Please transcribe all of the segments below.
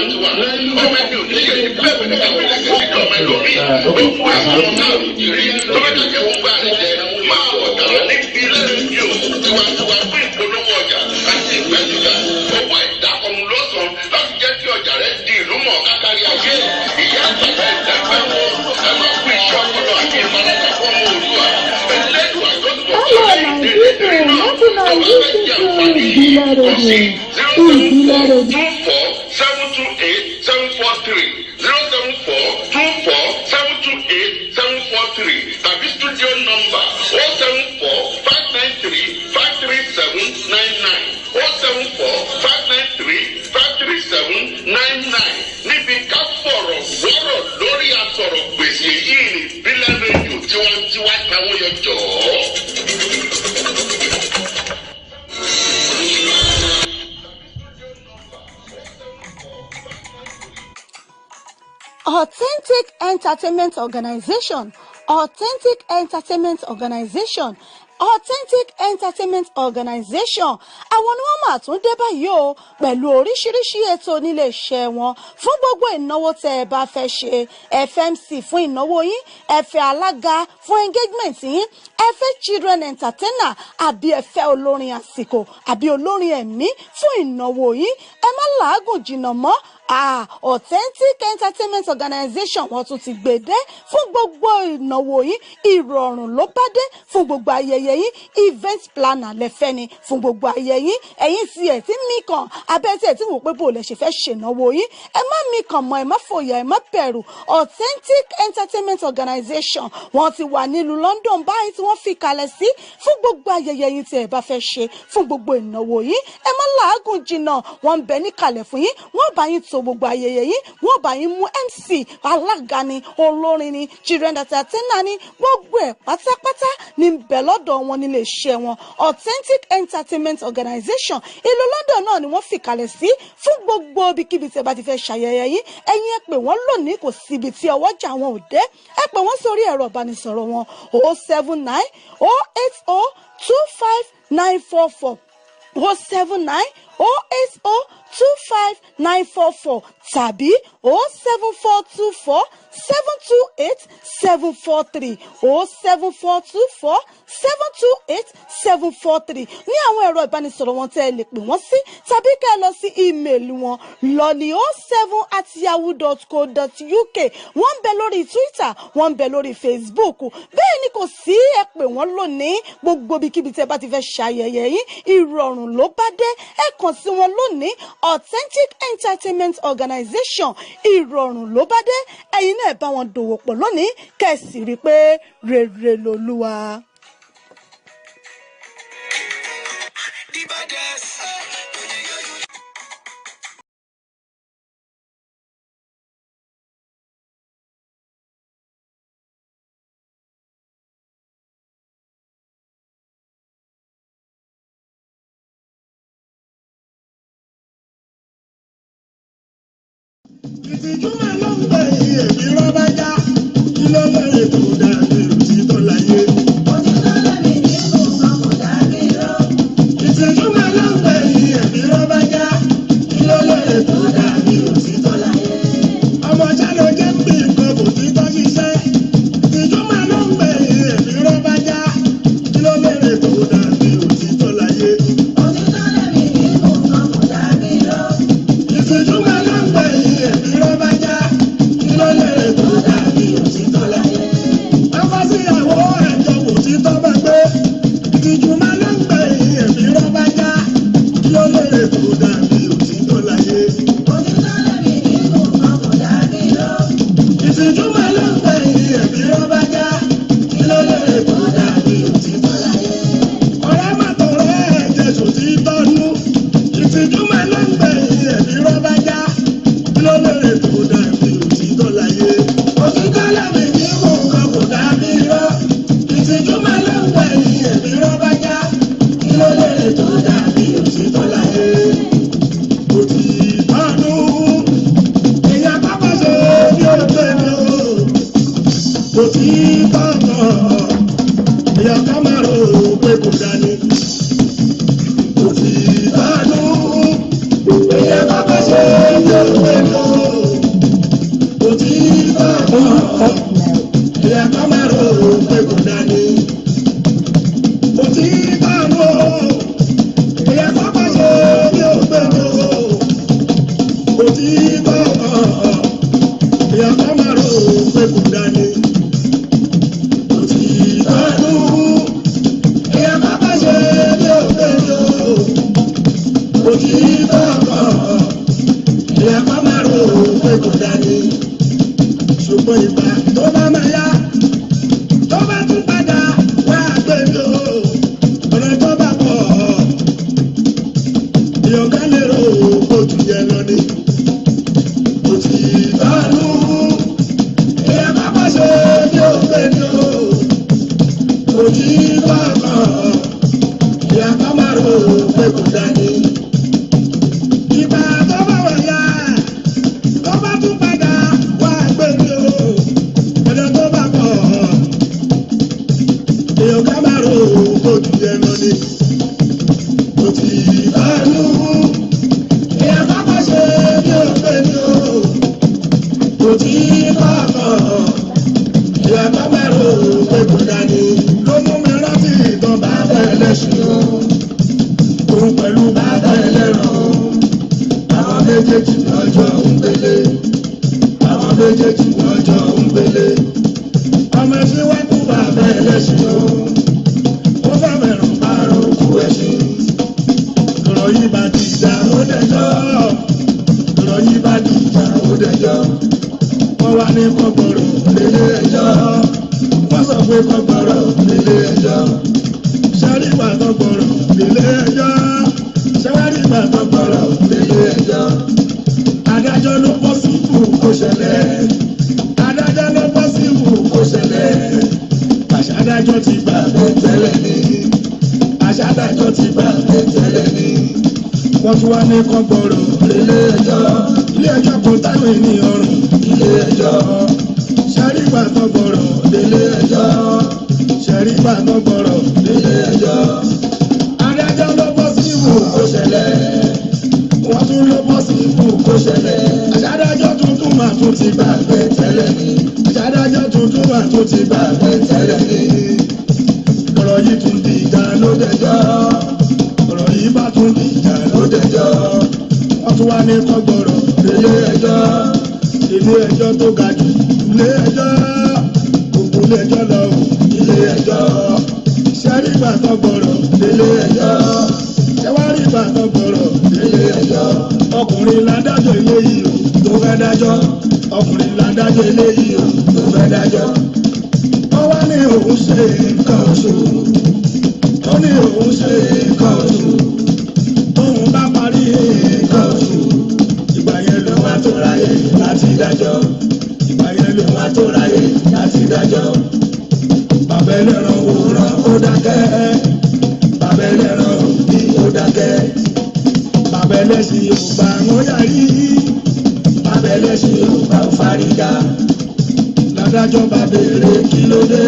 Ọmọ ẹni ò ní ṣe ní bẹ́ẹ̀ wẹ̀lẹ̀ wẹ̀lẹ̀ sí ọmọ ẹlòmíì. Ó fún àwọn náà rí tó bá jẹ́ wọ́n gbà rẹ̀ jẹ́ máa wọ̀ tààrà ní ìbílẹ̀ rédíò tiwantiwa fún ìpolówó ọjà àti ìgbẹ́jùgà. Owó ìdákọ̀mù lọ́sàn-án láti jẹ́ kí ọjà rẹ̀ di ìlú mọ̀ kákárí ayé. Ìyá àgbàdo ìdágbẹ́ wọn ẹ máa fún iṣẹ́ ọpọlọ àti ìfaradà fún ọmọ Oòduà. Ẹlẹ́dùn àjọṣepọ̀ Hello, my people. Make una listen to Ibile Radio. Ibile Radio. 24 728 743 074 24 728 743 tàbí studio number 074 593 537 99 074 593 537 99. Níbi ká fọ̀rọ̀ wọ́rọ̀ lórí asọ̀rọ̀ gbèsè yìí ní Ìbílẹ̀ Rédíò tiwantiwa táwọn yọ jọ̀ọ́. Authentic Entertainment Organization, Authentic Entertainment Organization, Authentic Entertainment Organization, àwọn ni wọ́n máa tún dé báyìí o pẹ̀lú oríṣiríṣi ètò nílé iṣẹ́ wọn fún gbogbo ìnáwó tẹ́ ẹ bá fẹ́ ṣe. FMC fún ìnáwó yín, ẹ fẹ́ alága fún engagement yín, ẹ fẹ́ children entertainer, àbí ẹ fẹ́ olórin àsìkò àbí olórin ẹ̀mí fún ìnáwó yín, ẹ má làágùn jìnnà mọ́. Authentic Entertainment Organization, wọ́n tún ti gbèdé fún gbogbo ìnáwó yín. Ìrọ̀rùn ló bá dé fún gbogbo ayẹyẹ yín. Event planner lẹ́fẹ́ ni fún gbogbo ayẹyẹ yín. Ẹ̀yin tí ẹ̀ tí mí kàn abẹ́ tí ẹ̀ tí wò pé bò lẹ ṣe fẹ́ ṣènáwó yín, ẹ má mí kàn mọ́, ẹ má fòyà, ẹ má bẹ̀rù. Authentic Entertainment Organization, wọ́n ti wà nílùú London báyìí tí wọ́n fi kalẹ̀ sí fún gbogbo ayẹyẹ yín tí ẹ bá fẹ́ ṣe, fún gbogbo ìnáwó yín. Ẹ má làágùn jìnnà, wọ́n ń bẹ níkàlẹ̀ fún yín. Wọ́n bá yín to gbogbo ayẹyẹ yín, wọ́n bá yín mú MC, alága ni, olórin ni, children entertainer ni, gbogbo ẹ̀ pátápátá ní ń bẹ lọ́dọ̀ wọn nílé iṣẹ́ wọn. Authentic Entertainment Organization, ìlú London náà ni wọ́n fìkàlẹ̀ sí fún gbogbo ibikíbi tí ẹ bá ti fẹ́ ṣayẹyẹ yín. Ẹ̀yin ẹ pè wọ́n lónìí, kò síbi tí ọwọ́jà wọn ò dé. Ẹ pè wọ́n sórí ẹ̀rọ ìbánisọ̀rọ̀ wọn: 079 080 25944, 079 080 25944 tàbí 07424 728 743, 07424 728 743 ní àwọn ẹ̀rọ ìbánisọ̀rọ̀ wọn tẹ́ ẹ lè pè wọ́n sí, tàbí kẹ́ ẹ lọ sí email wọn lọ́ọ̀lì07@yahoo.co.uk. Wọ́n ń bẹ lórí Twitter, wọ́n ń bẹ lórí Facebook. Bẹ́ẹ̀ ni kò sí, ẹ pè wọ́n lónìí. Gbogbo ibikíbi tẹ́ bá ti fẹ́ ṣayẹyẹ yín, ìrọ̀rùn ló bá dé. Ẹ kàn sí wọn lónìí. Authentic Entertainment Organization, ìrọ̀rùn ló bá dé. Ẹ̀yin náà bá wọn dòwò pọ̀ lónìí, kẹ́ ẹ sì rí i pé rere lolúwa. The baddest. Ìtìjú máa ló ń gbẹ èmi rọ́bà já, kí ló lè tó dàbí òtítọ́ láyé? Òtítọ́ lẹ́mìí nínú kan kò dàbí irọ́. Ìtìjú máa ló ń gbẹ èmi rọ́bà já, kí ló lè tó dàbí òtítọ́ láyé? Ọmọ sálọ jẹ́ ń bí nǹkan kò títọ́ ṣiṣẹ́. Ìtìjú máa ló ń gbẹ èmi rọ́bà já, kí ló lè tó dàbí òtítọ́ láyé? Òtítọ́ lẹ́mìí nínú kan kò dàbí irọ́. Ìtìjú máa ló ń gbẹ èmi rọ́bà já. Òtítọ́ kan ìyàtọ̀ mẹ́rù pé kò dání ló mú mi rántí ìtàn bàbá ẹlẹ́ṣin o. Òun pẹ̀lú bàbá ẹlẹ́ran o. Àwọn méjèèjì lọ́jọ́ ń gbélé. Àwọn méjèèjì lọ́jọ́ ń gbélé. Ọmọ ẹṣin wá kú bàbá ẹlẹ́ṣin o. Ó fẹ́ mẹ́rùn pààrọ̀ kú ẹṣin. Ọ̀rọ̀ yìí bá di ìjà ó dẹjọ́. Ọ̀rọ̀ yìí bá di ìjà ó dẹjọ́. Wọ́n wá ní kọ́gbọ̀rọ̀ lélé ẹjọ́. Wọ́n sọ pé kọ́gbọ̀rọ̀ lélé ẹjọ́. Ṣẹ́rí ìgbà tọ́gbọ̀rọ̀ lélé ẹjọ́. Ṣẹ́wárí ìgbà tọ́gbọ̀rọ̀ lélé ẹjọ́. Adájọ́ ló pọ̀ sí ìbù kó ṣẹlẹ̀. Adájọ́ ló pọ̀ sí ìbù kó ṣẹlẹ̀. Àṣà adájọ́ ti gbà pé tẹ́lẹ̀ ni. Àṣà adájọ́ ti gbà pé tẹ́lẹ̀ ni. Wọ́n tún wá ní kọ́gbọ̀rọ̀ lélé ẹjọ́. Ilé ẹjọ́ kò táwọn ènìyàn rùn. Ilé ẹjọ́. Ṣẹ́rí ìgbà tọ́gbọ̀rọ̀ lélé ẹjọ́. Ṣẹ́rí ìgbà tọ́gbọ̀rọ̀ lélé ẹjọ́. Adájọ́ ló bọ́ sí ìbù kó ṣẹlẹ̀. Wọ́n tún ló bọ́ sí ìbù kó ṣẹlẹ̀. Àṣàdájọ́ tuntun máa tún ti gbàgbé tẹ́lẹ̀ ni. Àṣàdájọ́ tuntun máa tún ti gbàgbé tẹ́lẹ̀ ni. Ọ̀rọ̀ yìí tún di ìjà ló dẹjọ́. Ọ̀rọ̀ yìí bá tún di ìjà ló dẹjọ́. Wọ́n tún wá ní kọ́gbọ̀rọ̀ ilé ẹjọ́. Ilé ẹjọ́ tó ga jù. Ilé ẹjọ́. Gbogbo ilé ẹjọ́ lọ o. Ilé ẹjọ́. Ṣẹ́rí ìgbà tọ́gbọ̀rọ̀ ilé ẹjọ́. Ṣẹ́wárí ìgbà tọ́gbọ̀rọ̀ ilé ẹjọ́. Ọkùnrin ládájọ́ ilé yìí o tó fẹ́ dájọ́. Ọkùnrin ládájọ́ ilé yìí o tó fẹ́ dájọ́. Ó wá ní òun ṣe nǹkan oṣù. Ó ní òun ṣe nǹkan oṣù. Tóun bá parí nǹkan oṣù. Ìgbà yẹn ló wá tó ráyè láti dájọ́. Ìgbà yẹn ló wá tó ráyè láti dájọ́. Bàbá ẹlẹ́ran òwúrọ̀ ó dákẹ́. Bàbá ẹlẹ́ran òbí ó dákẹ́. Bàbá ẹlẹ́ṣin ò bá wọn yàrí. Bàbá ẹlẹ́ṣin ò bá wọn fárígá. Ládájọ́ bá béèrè kí ló dé.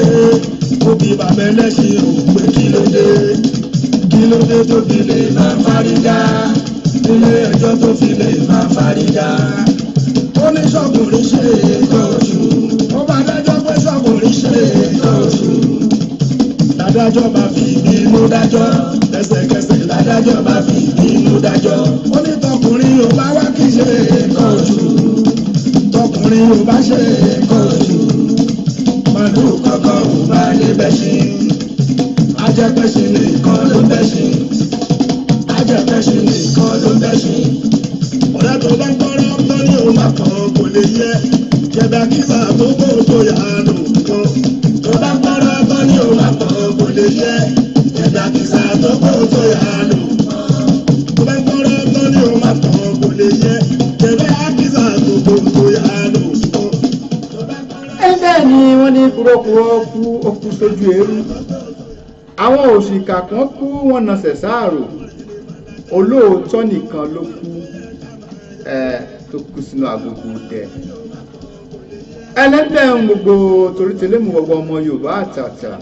Ó bi bàbá ẹlẹ́ṣin ò pé kí ló dé. Kí ló dé tó fi lè máa fárígá. Ilé ẹjọ́ tó fi lè máa fárígá. Ó ní sọ́kùnrin ṣe nǹkan oṣù. Ó bá dájọ́ pé sọ́kùnrin ṣe nǹkan oṣù. Ládájọ́ bá fi ìbínú dájọ́. Lẹ́sẹ̀kẹsẹ̀ ládájọ́ bá fi ìbínú dájọ́. Ó ní tọkùnrin ò bá wá kí ṣe nǹkan oṣù. Tọkùnrin ò bá ṣe nǹkan oṣù. Màlúù kankan ò bá lè bẹ́ṣin. Ajẹ́pẹ́ṣin nìkan ló ń bẹ́ṣin. Ajẹ́pẹ́ṣin nìkan ló ń bẹ́ṣin. Ọ̀rẹ́ tó bá ń tọrọ tán ní òun máa kàn kò lè yẹ. Jẹ̀bẹ̀ àkísà tó kó tó yà á lò kàn. Tó bá ń tọrọ tán ní òun máa kàn kò lè yẹ. Jẹ̀bẹ̀ àkísà tó kó tó yà á lò kàn. Tó bá ń tọrọ tán ní òun máa kàn kò lè yẹ. Jẹ̀bẹ̀ àkísà tó kó tó yà á lò kàn. Ẹ bẹ́ẹ̀ ni wọ́n ní kúrọ́kúrọ́ kú ó kú sójú eérú. Àwọn òṣìkà kan kú wọ́n nasẹ̀ sáàrò. Olóòótọ́ nìkan ló kú tó kú sínú agogo dẹ. Ẹlẹ́dẹ̀ ń gbogbo torí tẹlẹ́mù gbogbo ọmọ Yorùbá àtàtà.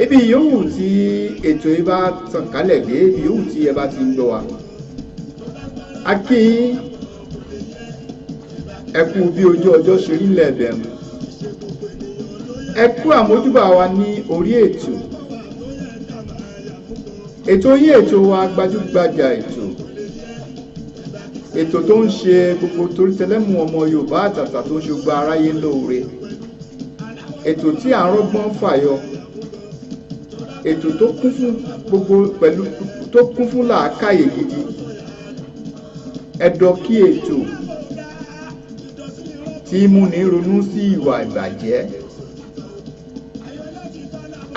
Ibi yòówù tí ètò yìí bá tàn kálẹ̀ dé, ibi yòówù tí ẹ bá ti ń gbọ́ wa. A kí yín, ẹ kú bí ojú ọjọ́ ṣe rí lẹ́ẹ̀bẹ̀rún. Ẹ kú àmójúbà wa ní orí ètò. Ètò yín ètò wa gbajúgbajà ètò. Ètò tó ń ṣe gbogbo torí tẹlẹ́mù ọmọ Yorùbá àtàtà tó ń ṣe gbogbo aráyé lóore. Ètò tí à ń rọ́gbọ́n fàyọ. Ètò tó kún fún gbogbo pẹ̀lú tó kún fún làákàyè gidi. Ẹ̀dọ̀ kí ètò tí múni ronú sí ìwà ìbàjẹ́.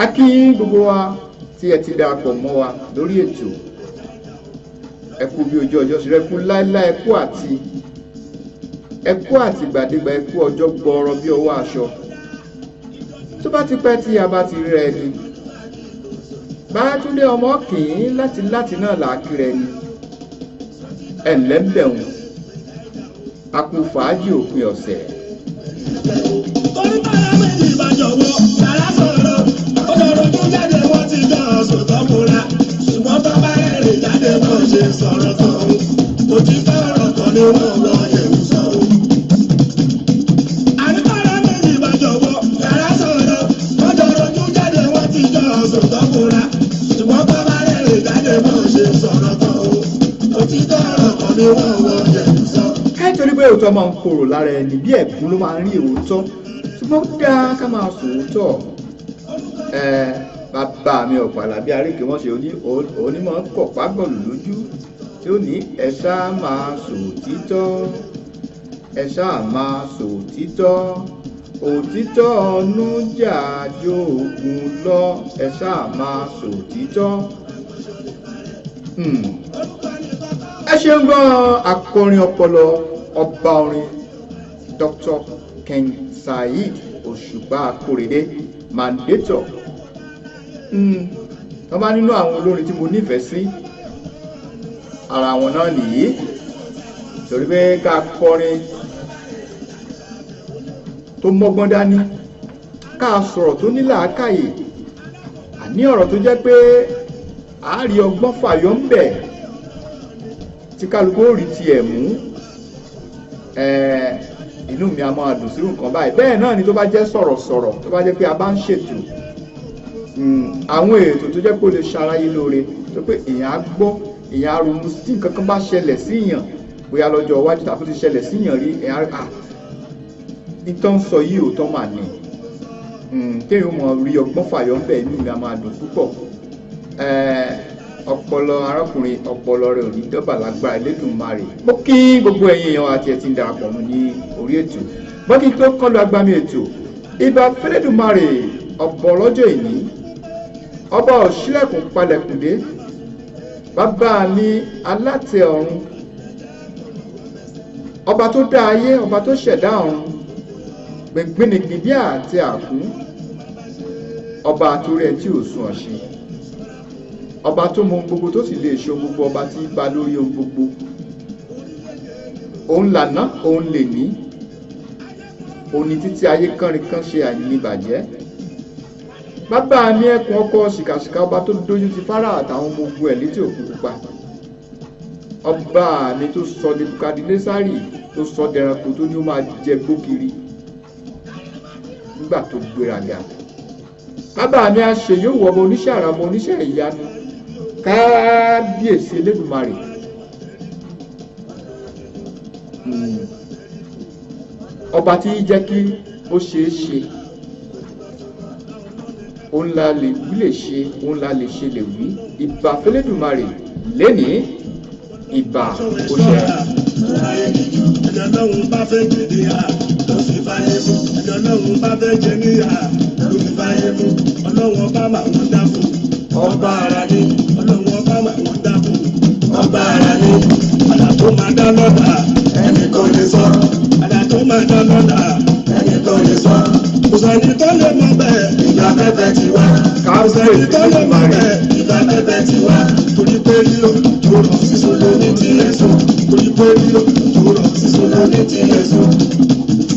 A kí yín gbogbo wa tí ẹ ti darapọ̀ mọ́ wa lórí ètò. Ẹ kú bí ojú ọjọ́ ṣe rẹ kú láéláé, ẹ kú àti ẹ kú àtìgbàdégbà, ẹ kú ọjọ́ gbọọrọ bí ọwọ́ aṣọ. Tó bá ti pẹ́ tí a bá ti rí ẹni. Bátúndé ọmọ kìí láti náà là á kiri ẹni. Ẹ ǹlẹ́ ń bẹ̀ wọ́n. A kú fàájì òpin ọ̀sẹ̀. Torí bára méjì bá jọ̀wọ́, yàrá sọ̀rọ̀. Ó lọ́rọ̀ tó jáde wọ́n ti jọ sòtọ́ múra. Ṣùgbọ́n tó bá rẹ̀rìn jáde wọ́n ṣe sọ̀rọ̀ tọ̀hún. Òtítọ́ ọ̀rọ̀ kan ni wọ́n wọ ẹ̀wù sọ̀hún. mi wọ́n wọ jẹ̀lú sọ. Ẹ torí pé òótọ́ máa ń korò lára ẹni bí ẹ̀gún ló máa ń rí òótọ́, ṣùgbọ́n ó dáa ká máa sòótọ́. Ẹ bàbá mi ọ̀pàlà bí arékè wọ́n ṣe onímọ̀ kọ̀pá bọ̀lù lójú tí ó ní ẹ ṣáà máa sòtítọ́, ẹ ṣáà máa sòtítọ́, òtítọ́ ọ̀nù jà jóògùn lọ, ẹ ṣáà máa sòtítọ́. Ẹ ṣeun gan akọrin ọpọlọ ọba orin Dr. King Saheed Òṣùpá Akórèdé Mandator. Wọ́n bá nínú àwọn olórin tí mo nífẹ̀ẹ́ sí, ara wọn náà nìyí, torí pé ká kọrin tó mọ́gbọ́n dání, ká sọ̀rọ̀ tó ní làákàyè, àní ọ̀rọ̀ tó jẹ́ pé a rí ọgbọ́n fàyọ ń bẹ̀ tí kálukú ó rí tiẹ̀ mú. Inú mi a máa dùn sírù nǹkan báyìí. Bẹ́ẹ̀ náà ni tó bá jẹ́ sọ̀rọ̀sọ̀rọ̀, tó bá jẹ́ pé a bá ń ṣètò àwọn ètò tó jẹ́ pé ó lè ṣaráyé lóore, tó pé èèyàn á gbọ́, èèyàn á ronú tí nǹkan kan bá ṣẹlẹ̀ sí èèyàn bóyá lọ́jọ́ iwájú tàbí ti ṣẹlẹ̀ sí èèyàn rí, èèyàn á ìtàn sọ yìí òótọ́ mà ní, téèyàn mọ̀ rí ọgbọ́n fàyọ ń bẹ̀, inú mi a máa dùn púpọ̀. Ọpọlọ arákùnrin, ọpọlọ rẹ ò ní dọ́bà lágbára Elédùmarè. Mo kí gbogbo ẹ̀yin èèyàn àti ẹ̀ tí ń darapọ̀ mọ́ ní orí ètò. Bọ́kí tó kọlu agbami ètò, ìbà fẹ́lẹ́dùmarè ọ̀bọ̀ ọlọ́jọ́ ìní, ọba òṣìlẹ̀kùn palẹ̀kùndé, bàbá mi alátẹ ọ̀run, ọba tó dá ayé, ọba tó ṣẹ̀dá ọ̀run, gbìngbìnìgbìn bí àti àkún, ọba àtúrẹ́ tí ò sùn ọ̀ṣìn, ọba tó mọ ohun gbogbo tó sì lè ṣe ohun gbogbo, ọba tí í ba lórí ohun gbogbo. Òun làná, òun lè ní, òun ni títí ayé kánrin kan ṣe àìníbàjẹ́. Bàbá mi ẹkùn ọkọ ṣìkàṣìkà, ọba tó dójú ti Fáráò àtàwọn ọmọ ogun ẹ̀ létí òkun pupa, ọba mi tó sọ Nebukadinésárì tó sọ dẹranko tó ní ó máa jẹ gbó kiri nígbà tó gbéraga. Bàbá mi àṣẹ yóò wọ ọmọ oníṣẹ́ àrà, ọmọ oníṣẹ́ ìyanu, kábíyèsí Elédùmarè. Ọba tí jẹ́ kí ó ṣeé ṣe, òun la lè wí lè ṣe, òun la lè ṣe lè wí. Ìbà fẹ́lẹ́dùmarè lénìí, ìbà ó ṣe. Ẹni Ọlọ́run bá fẹ́ jẹ níyà ló fi fáyé mú. Ẹni Ọlọ́run bá fẹ́ jẹ níyà ló fi fáyé mú. Ọlọ́run ọba máa ń dá fún ọba ara ní. Ọlọ́run ọba máa ń dá fún ọba ara ní. Àdá tó máa dá lọ́dà ẹnì kan lè sọ. Àdá tó máa dá lọ́dà ẹnì kan lè sọ. Kò sẹ́ni tó lè mọ̀ bẹ́ẹ̀ ìgbà pẹ́pẹ́ ti wá. Kò sẹ́ni tó lè mọ̀ bẹ́ẹ̀ ìgbà pẹ́pẹ́ ti wá. Torí pé lílo tó rọ̀ sísun ló ní tilẹ̀ sùn. Torí pé lílo tó rọ̀ sísun ló ní tilẹ̀ sùn.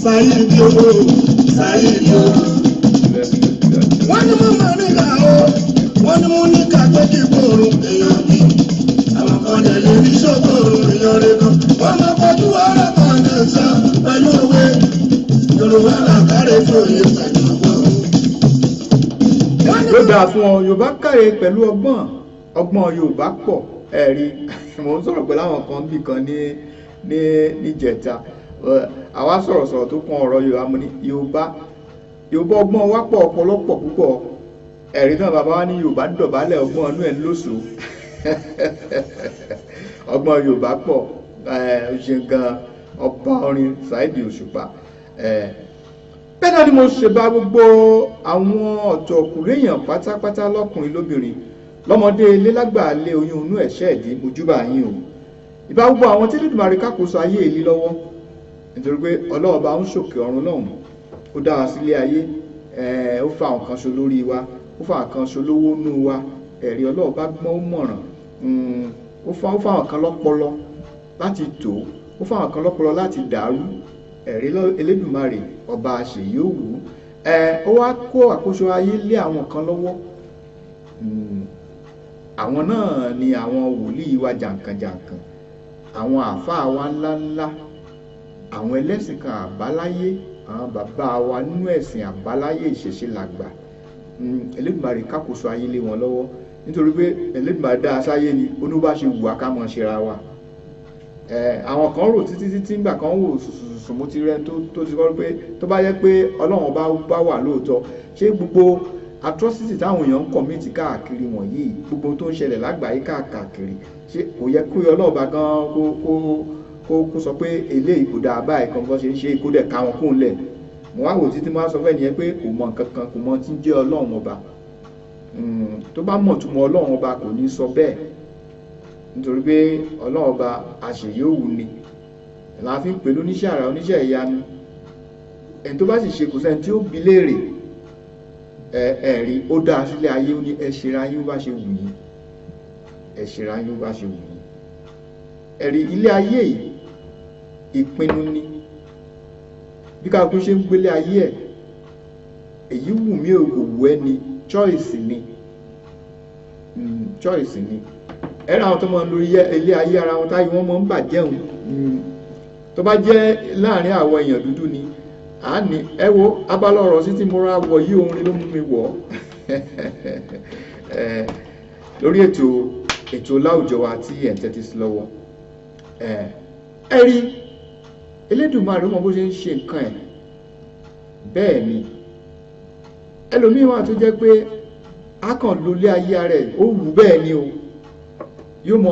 Saheed owó, Saheed owó. Wọ́n ní mo máa níkà o, wọ́n ní mo níkà pé kí gbòòrùn èèyàn bí. Àwọn kan lè lè rí ṣògbòòrùn èèyàn rẹ̀ kan. Wọ́n máa fojú ọ̀rọ̀ kan ní sọ pẹ̀lú òwe. Yorùbá làkàrẹ̀ fòye pẹ̀lú ọgbọ́n. Ló dáa fún ọ, Yorùbá kàrè pẹ̀lú ọgbọ́n, ọgbọ́n Yorùbá pọ̀. Ẹ̀rí mò ń sọ̀rọ̀ pẹ̀lú àwọn kan bí kan ní ní níjẹta, àwa sọ̀rọ̀sọ̀rọ̀ tó kan ọ̀rọ̀ Yorùbá, mo ní Yorùbá Yorùbá ọgbọ́n wa pọ̀ ọ̀pọ̀lọpọ̀ púpọ̀. Ẹ̀rí náà bàbá wa ní Yorùbá dọ̀bálẹ̀ ọgbọ́n inú ẹ̀ lóṣù. Ọgbọ́n Yorùbá pọ̀, ṣe gan ọba orin Saheed Òṣùpá. Bẹ́ẹ̀ náà ni mo ṣe bá gbogbo àwọn ọ̀tọ̀kùnrin èèyàn pátápátá, lọ́kùnrin lóbìnrin, lọ́mọdé ilé lágbà lé oyún inú ẹ̀ṣẹ́ ìdí, mojúbà yín o. Ìbá gbogbo àwọn tí Elédùmarè kákòóso ayé èlé lọ́wọ́, nítorí pé Ọlọ́ọ̀ba ń ṣòkè ọ̀run lọ́hùn, ó dá wa sílé ayé, ó fa àwọn kan ṣo lórí wa, ó fa àwọn kan ṣo lówó nú wa. Ẹ̀rí Ọlọ́ọ̀ba gbọ́n, ó mọ̀ràn, ó fa àwọn kan lọ́pọlọ láti tò, ó fa àwọn kan lọ́pọlọ láti dàrú. Ẹ̀rí Elédùmarè ọba àṣeyí òwú, ó wá kó àkóso ayé lé àwọn kan lọ́wọ́. Àwọn náà ni àwọn wòlíì wa jàǹkànjàǹkàn, àwọn àáfàá wa ńláńlá, àwọn ẹlẹ́sìn kan àbáláyé, àwọn bàbá wa nínú ẹ̀sìn àbáláyé ìṣẹ̀ṣe làgbà. Elédùmarè kákòóso ayé lé wọn lọ́wọ́, nítorí pé Elédùmarè dá aṣáyé ni, ó ní bá ṣe wù á ká mọ̀ ṣera wa. Àwọn kan rò títí títí ńgbà kan wò sùsùsùn, mo ti rẹ́ tó ti kọ́ pé tó bá yẹ pé Ọlọ́run bá wà lóòótọ́, ṣé gbogbo atrocity táwọn èèyàn ń commit káàkiri wọ̀nyí, gbogbo tó ń ṣẹlẹ̀ lágbàáyé káàkiri, ṣé kò yẹ kó Ọlọ́run bá gan kó sọ pé eléyìí kò dáa báyìí kan bó ṣe ń ṣe, kó dẹ̀ ká wọn kún lẹ̀? Mo wá wò títí, mo wá sọ fẹ́ nìyẹn pé kò mọ nǹkan kan, kò mọ tí ń jẹ́ Ọlọ́run ọba. Tó bá mọ̀ túmọ̀ Ọlọ́run ọba, kò ní sọ bẹ́ẹ̀, nítorí pé Ọlọ́run ọba àṣeyọ̀wù ni la fi ń pè lóníṣẹ́ àrà, oníṣẹ́ ìyanu. Ẹni tó bá sì ṣe, kò sẹ́ni tí ó bi léèrè. Ẹ̀rí ó dá sílé ayé, ó ní ẹ ṣera yín bó bá ṣe wù yín, ẹ ṣera yín bó bá ṣe wù yín. Ẹ̀rí ilé ayé yìí, ìpinnu ni. Bí kálukú ṣe ń gbélé ayé ẹ̀, èyí wù mí ò kò wù ẹ́ ni, choice ni, choice ni. Ẹ̀rọ àwọn tó máa ń lórí ilé ayé ara wọn táyé wọn máa ń bàjẹ́ òun. Tó bá jẹ́ láàrin àwọn èèyàn dúdú ni, à ní ẹ wo abala ọ̀rọ̀ sí tí mo ra wọ̀ yí, orin ló mú mi wọ̀ lórí ètò láwùjọ wa tí ẹ̀ ń tẹ́tí sí lọ́wọ́. Ẹ rí Elédùmarè mọ bó ṣe ń ṣe nǹkan ẹ̀. Bẹ́ẹ̀ ni ẹlòmíín wà tó jẹ́ pé a kàn lólé ayé ara ẹ̀, ó wù bẹ́ẹ̀ ni o, yóò mọ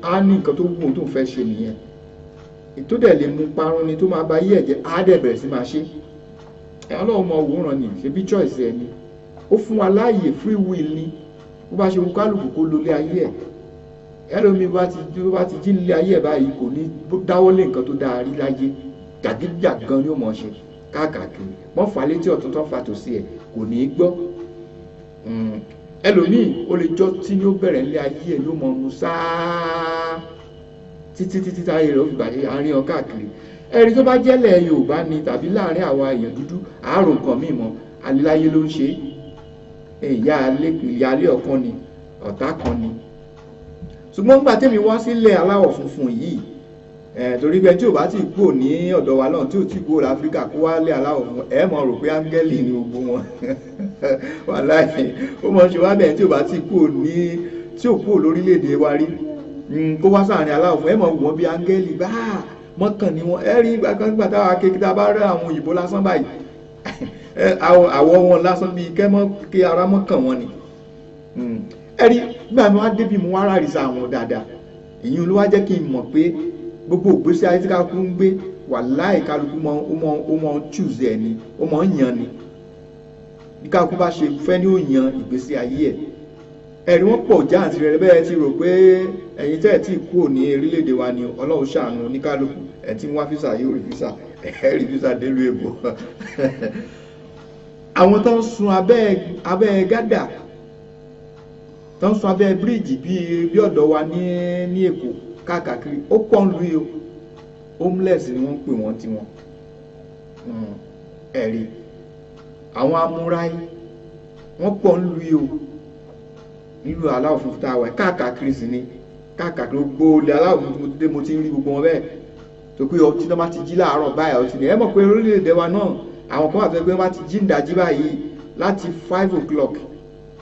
á ní nǹkan tó wù ú tó ń fẹ́ ṣe nìyẹn, tó dẹ̀ lè mú parun ni, tó máa ba yí ẹ̀jẹ̀, á dẹ̀ bẹ̀rẹ̀ sí máa ṣe. Ẹ̀ Ọlọ́run mọ òwúrọ̀ ni, ṣebí choice ẹ̀ ni, ó fún wa láàyè, free will ni. Bó bá ṣe wù kálukú kó lólé ayé ẹ̀. Ẹlòmíín bá ti jí nílé ayé ẹ̀ báyìí, kò ní dáwọ́lé nǹkan tó dáa rí láyé, jàgídíjàgan ni ó mọ̀ ṣe káàkiri. Wọ́n fà létí ọ̀tún, tó fà tòsí ẹ̀, kò ní í gbọ́. Ẹlòmíì ó lè jọ́ tí ní ó bẹ̀rẹ̀ nílé ayé ẹ̀, ló mọ̀ mu sáá títí títí táyé rẹ̀ ó fi bàjẹ́ àárín ọ káàkiri. Ẹ̀rí tó bá jẹ́lẹ̀ Yorùbá ni tàbí láàrin àwa èèyàn dúdú, àárò nǹkan míì mọ́ aliláyé ló ń ṣe é, ìyáálé ọ̀kan ni, ọ̀tá kan ni. Ṣùgbọ́n nígbà tẹ́mi wá sílẹ̀ aláwọ̀ funfun yìí, torí bẹ́ẹ̀, tí ò bá ti kúrò ní ọ̀dọ̀ wa náà, tí ò tí kúrò láfíríkà kó wá lé aláwọ̀ funfun, ẹ̀ mọ̀ rò pé áńgẹ́lì ni gbogbo wọn. Wàláhì, ó mọ̀ ṣe wá bẹ́ẹ̀. Tí ò bá ti kúrò ní, tí ò kúrò lórílẹ̀‐èdè wa rí, kó wá sáàrin aláwọ̀ funfun, ẹ̀ mọ̀ wọ́n bí áńgẹ́lì bá mọ́kàn ni wọ́n. Ẹ̀ rí ìgbà kan nígbà táwa kékeré, tá a bá rẹ́ àwọn òyìnbó lásán báyìí, àwọ̀ wọn lásán bíi kẹ́mọ́ kí ara mọ́kàn wọn ni. Ẹ rí nígbà mi wá débi, mo wá rárísà àwọn dáadáa. Ìyẹn ló wá jẹ́ kí n mọ̀ pé gbogbo ìgbésí ayé tí kálukú ń gbé, wàláì, kálukú mọ ó mọ choose ẹ ni, ó mọ ń yan ni. Bí kálukú bá ṣe fẹ́ ní ó yan ìgbésí ayé ẹ̀. Ẹ̀rí wọn pọ̀ jáǹtì rẹ̀ bẹ́ẹ̀ ti rò pé ẹ̀yin tẹ́ ẹ̀ tí kúrò ní orílẹ̀-èdè wa ni. Ọlọ́run ṣàánú oníkálukú. Ẹ̀ tí ń wá físà yóò rí físà, ẹ̀ rí físà délùú èbó. Àwọn tó ń sun abẹ́ gádà, tó ń sun abẹ́ bíríìjì bí ọ̀dọ̀ wa ní Èkó káàkiri, ó pọ̀ ń lu yìí o. Homeless ni wọ́n ń pè wọ́n tiwọn. Ẹ̀rí àwọn amúráyé, wọ́n pọ̀ ń lu yìí o, nílùú aláwọ̀ funfun tá a wà káàkiri sí ni káàkiri. Gbogbo ilẹ̀ aláwọ̀ funfun dé, mo ti ń rí gbogbo wọn bẹ́ẹ̀, tó pé ọtí tó bá ti jí láàárọ̀ báyìí, ọtí ni. Ẹ mọ̀ pé orílẹ̀-èdè wa náà, àwọn kan wà tó pé wọ́n bá ti jí ń dájí báyìí, láti 5 o'clock,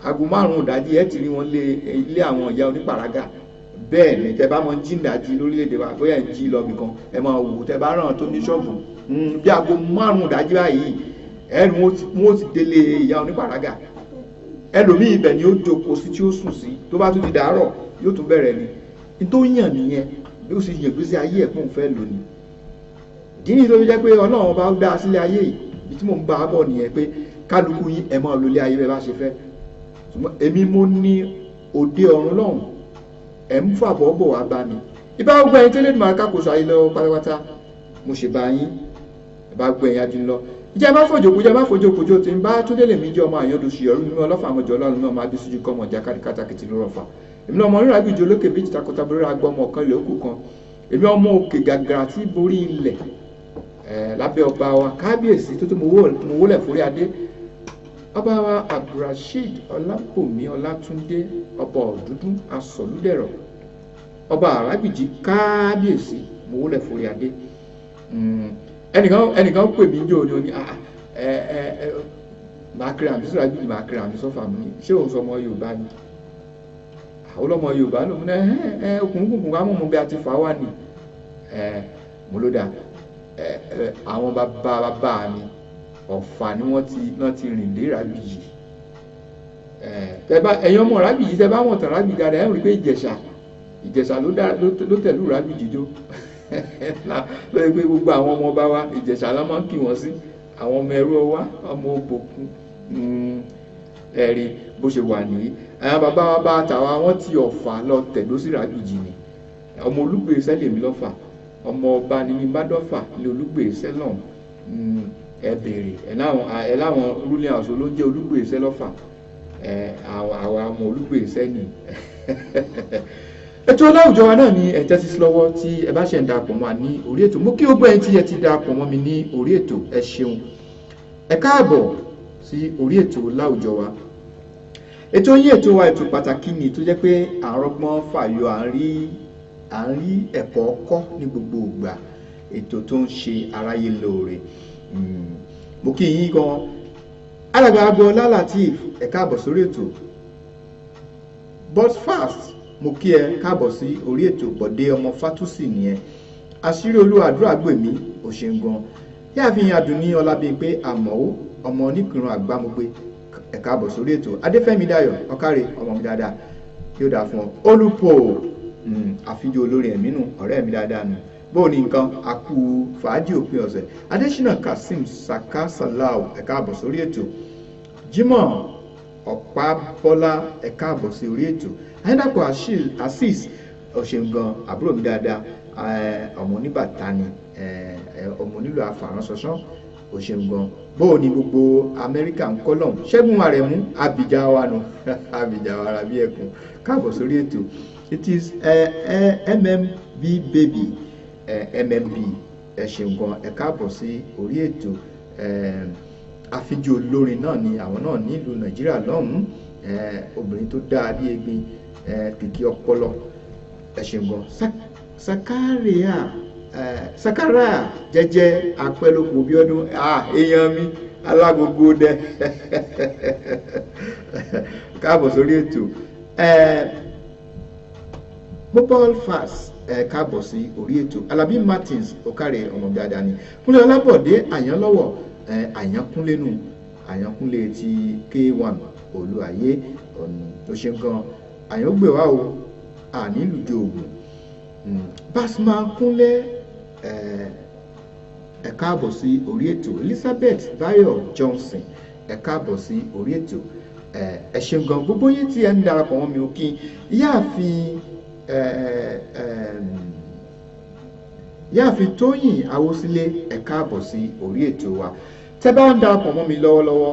aago 5 ìdájí, ẹ ti rí wọn lé ilé àwọn ìyá onípàrágà. Bẹ́ẹ̀ ni tẹ bá mọ jí ń dájí lórílẹ̀-èdè wa, bóyá ń jí lọ bìkan, ẹ máa wò, tẹ bá ràn tó ní ṣọ́ọ̀bù, bí aago 5 ìdájí báyìí, ẹ rí wọn ó ti délé ìyá onípàrágà. Ẹlòmíì, ibẹ̀ ni ó jókòó sí tí ó sùn sí. Tó bá tún di dàárọ̀, yóò tún bẹ̀rẹ̀ ni. Ní tó yàn nìyẹn, bí ó sì yàn gbèsè ayé ẹ̀ pòun fẹ́ lónìí. Ìdí nìyí tó fi jẹ́ pé Ọlọ́run bá dá sílé ayé yìí, ibi tí mò ń bá a bọ̀ nìyẹn, pé kálukú yín, ẹ máa lo ilé ayé bẹ́ẹ̀ bá ṣe fẹ́, ṣùgbọ́n èmi mo ní òde ọ̀run lọ́hùn, ẹ̀ ń fàbọ̀ bọ̀ wá bá mi. Ìbá gbogbo ẹ̀yin tẹ́lẹ̀ máa kákòóso ayé lọ́wọ́ pátápátá, mo ṣe bá yín. Ìbá gbogbo ẹ̀yin adùn lọ ìjẹ́ bá fòjò kújẹ́ bá fòjò kújò tí ń bá túndé lèmi jẹ́ ọmọ àyàndòsù yọrù nínú ọlọ́fà àmọ́jọ ọlọ́run náà máa bí sójú kọ́ ọmọ ìjà kátàkìtì ló rọ̀fà. Èmi náà ọmọ rírà gbìjọ olókè méjì takọtabo rírà gbọ́ ọmọ ọ̀kan ilẹ̀ òkú kan. Èmi ọmọ òkè gàgàrà tí borí ilẹ̀ ẹ̀ lábẹ́ ọba wa kábíyèsí tó tó mo wólẹ̀ forí adé, ọba wa Abdulrasheed Ọlápòmí Ọlátúndé, ọba Ọ̀dúndún asọ̀lúdẹ̀rọ̀, ọba Àràbìjì, kábíyèsí, mo wólẹ̀ forí adé. Ẹnìkan pè mí jò ní oní ẹ ẹ ẹ máa kiri àmì sọ̀rọ̀ àbí máa kiri àmì sọ́fà mi ní, ṣé òun sọ ọmọ Yorùbá ni? Àwọn ọlọ́mọ Yorùbá ló mú ẹ ẹ okùnkùn wá mú bí a ti fà wá ni. Mo ló dà àwọn bàbá bàbá mi Ọ̀fà ni wọ́n ti rìn dé Ìrágbìjí. Ẹ̀yin ọmọ Ìrágbìjí tẹ bá wọ̀n tàn Ìrágbìjí dáadáa, ẹ̀ ń rí pé Ìjẹ̀ṣà ló tẹ̀lú Ìrágbìjí jó lórí pé gbogbo àwọn ọmọ ọba wa Ìjẹ̀ṣà la máa ń kì wọ́n sí, àwọn ọmọ ẹrú ọwá, ọmọ òbòkun. Ẹ̀rí bó ṣe wà nìyí. Àwọn bàbá wa bá tàwa wọ́n ti Ọ̀fà lọ tẹ̀dó sí Ìrágbìjí ni. Ọmọ Olúgbèsẹ́ lèmi lọ́fà, ọmọ ọba ni mi bá dọ́fà ní Olúgbèsẹ́ lọ́hùn. Ẹ béèrè ẹ láwọn ruling house ló ń jẹ́ Olúgbèsẹ́ lọ́fà. Àwa ọmọ Olúgbèsẹ́ ni. Ètò láwùjọ wa náà ni ẹ tẹ́tí sí lọ́wọ́ tí ẹ bá ṣe ń darapọ̀ mọ́ wa ní orí ètò. Mo kí gbogbo ẹ̀yin tí ẹ ti darapọ̀ mọ́ mi ní orí ètò, ẹ ṣeun, ẹ káàbọ̀ sí orí ètò láwùjọ wa. Ètò yín ètò wa, ètò pàtàkì ni tó jẹ́ pé à ń rọ́gbọ́n fàyọ, à ń rí ẹ̀kọ́ kọ́ ní gbogbo ìgbà, ètò tó ń ṣe aráyé lóore. Mo kí yín gan. Alàgbà Agboola Lateef, ẹ káàbọ̀ sórí ètò. But fast, mo kí ẹ káàbọ̀ sí orí ètò. Bọ̀dé ọmọ Fátúsì nìyẹn. Àṣírí olú àdúrà gbèmí, òṣèǹgan yáàfin Àdùnní Ọlábímpé Àmọ́wó, ọmọ oníkìrun àgbàmọgbé, ẹ káàbọ̀ sórí ètò. Adéfẹ́mi Dayọ̀ ọ̀kárẹ̀, ọmọ mi dáadáa, yóò dáa fún ọ. Olùpọ̀ àfijọ́ olórin ẹ̀mí nù, ọ̀rẹ́ mi dáadáa nù. Bóò ní nǹkan, àkú fàájì òpin ọ̀sẹ̀. Adésínà Kazeem Saka Salau, ẹ káàbọ̀ sórí ètò. Jimoh Ọ̀pábọ́lá, ẹ káàbọ̀ sí orí ètò. Ayédàpọ̀ Azeez ọ̀ṣẹ̀ǹgan, àbúrò mi dáadáa, ọmọ oníbàtà ni, ọmọ onílò afàránṣọṣán, ọ̀ṣẹ̀ǹgan. Bóò ní gbogbo Amẹ́ríkà ń kọ́ lọ́hùn. Ṣẹ́gun Àrẹ̀mú, Abìjà wa nù, Abìjà wa ra bí ẹkùn, káàbọ̀ sórí ètò. It is MMB baby, MMB, ẹ ṣeun gan, ẹ káàbọ̀ sí orí ètò. Àfijù olórin náà ni àwọn náà nílùú Nàìjíríà lọ́hùn-ún, obìnrin tó dáa bí egbin, kìkì ọpọlọ, ẹ ṣeun gan. Sakara jẹ́jẹ́ apẹ́lókò Bíọ́dún, èèyàn mi alágogo dẹ, káàbọ̀ sórí ètò. Mobile fast, ẹ káàbọ̀ sí orí ètò. Alábí Martins ọ̀kàrẹ̀, ọmọ dáadáa ni. Kúnlé Ọlábọ̀dé Àyànlọ́wọ̀, Àyànkúnlé nù, Àyànkúnlé ti K1 Olúayé, ó ṣe gan, Àyàngbèwá o, ànílùjọ ògùn. Basma Kúnlé, ẹ káàbọ̀ sí orí ètò. Elizabeth Bayo Johnson, ẹ káàbọ̀ sí orí ètò. Ẹ ṣeun gan gbogbo yín tí ẹ ń darapọ̀ mọ́ mi. Ò kí ìyáàfin Tóyìn Awosílé, ẹ káàbọ̀ sí orí ètò wa. Tẹ́ bá ń darapọ̀ mọ́ mi lọ́wọ́lọ́wọ́,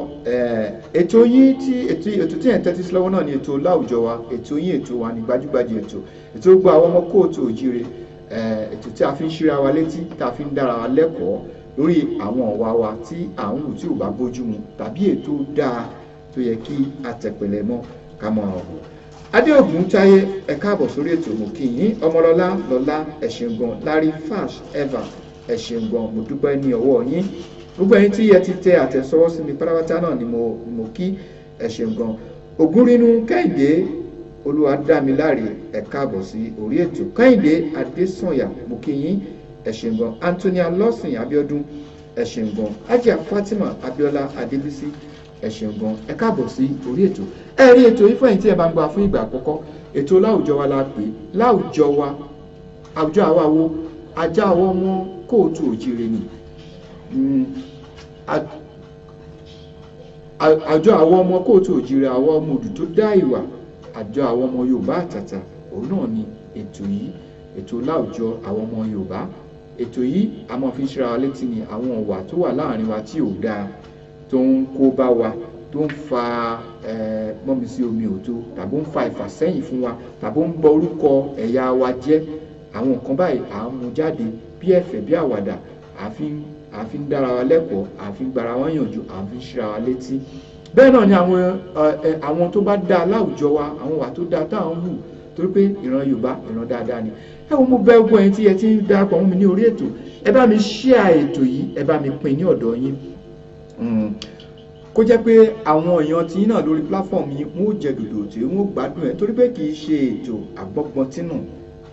ètò yín tí ètò tí ẹ̀ ń tẹ́tí sí lọ́wọ́ náà ni ètò láwùjọ wa. Ètò yín ètò wa ní gbajúgbajà ètò, ètò gbogbo àwọn ọmọ kóòtù òjíire, ètò tí a fi ń ṣíra wa létí, tá a fi ń dára wa lẹ́kọ̀ọ́ lórí àwọn ọ̀wà wa tí à ń wù tí ò bá bójú mu tàbí ètò dáa tó yẹ kí a tẹ̀pẹ̀lẹ̀ mọ́ ká mọ́ ọ̀hún. Adéògùn Táyé, ẹ káàbọ̀ sórí ètò, mo kí yín. Ọmọlọ́lá Lọ́lá, ẹ ṣeun gan. Larry Fash Eva, ẹ ṣeun gan, mo dúpẹ́ ní ọwọ́ yín. Gbogbo ẹ̀yin tí ẹ ti tẹ àtẹ̀sọwọ́ sí mi pátápátá náà ni mo kí, ẹ ṣeun gan. Ògúnrínú Kẹ́hìndé Olúwadámiláre, ẹ káàbọ̀ sí orí ètò. Kẹ́hìndé Adésànyà, mo kí yín, ẹ ṣeun gan. Antonia Lọ́sìn Abíọ́dún, ẹ ṣeun gan. Ajia Fatima Abíọ́lá Adébísí, ẹ ṣeun gan, ẹ káàbọ̀ sí orí ètò. Ẹ rí ètò yìí fún ẹ̀yin tí ẹ bá ń gbọ́ fún ìgbà àkọ́kọ́. Ètò láwùjọ wa la pè, láwùjọ wa, àwùjọ àwa wo, ajá ọwọ́ wọn kóòtù òjìrè ni. Àjọ àwọn ọmọ kóòtù òjìrè, àwọn ọmọ òdù tó dá ìwà, àjọ àwọn ọmọ Yorùbá àtàtà, òun náà ni ètò yìí, ètò láwùjọ àwọn ọmọ Yorùbá. Ètò yìí a máa fi ń ṣíra wa létí ni àwọn ọ̀wà tó wà láàrin wa tí ò dáa, tó ń kó bá wa, tó ń fa mọ́mi sí omi òtó, tàbí ó ń fa ìfàsẹ́yìn fún wa, tàbí ó ń bọ orúkọ ẹ̀yà wa jẹ́. Àwọn nǹkan báyìí à ń mú jáde bí ẹ̀fẹ̀ bí àwàdà, à fi ń dára wa lẹ́kọ̀ọ́, à fi ń gbara wa yànjú, à fi ń ṣíra wa létí. Bẹ́ẹ̀ náà ni àwọn tó bá dáa láwùjọ wa, àwọn wà tó dáa táwọn hù, torí pé ìran Yorùbá ìran dáadáa ni. Ẹ wo, mo bẹ̀ gbogbo ẹ̀yin tí ẹ ti ń darapọ̀ mọ́ mi ní orí ètò, ẹ bá mi share ètò yìí, ẹ bá mi pín ní ọ̀dọ̀ yín, kó jẹ́ pé àwọn èèyàn tí náà lórí platform yìí wọ́n ó jẹ dòdò tí wọ́n ó gbádùn ẹ̀, torí pé kì í ṣe ètò àgbọ́gbọ́n tínú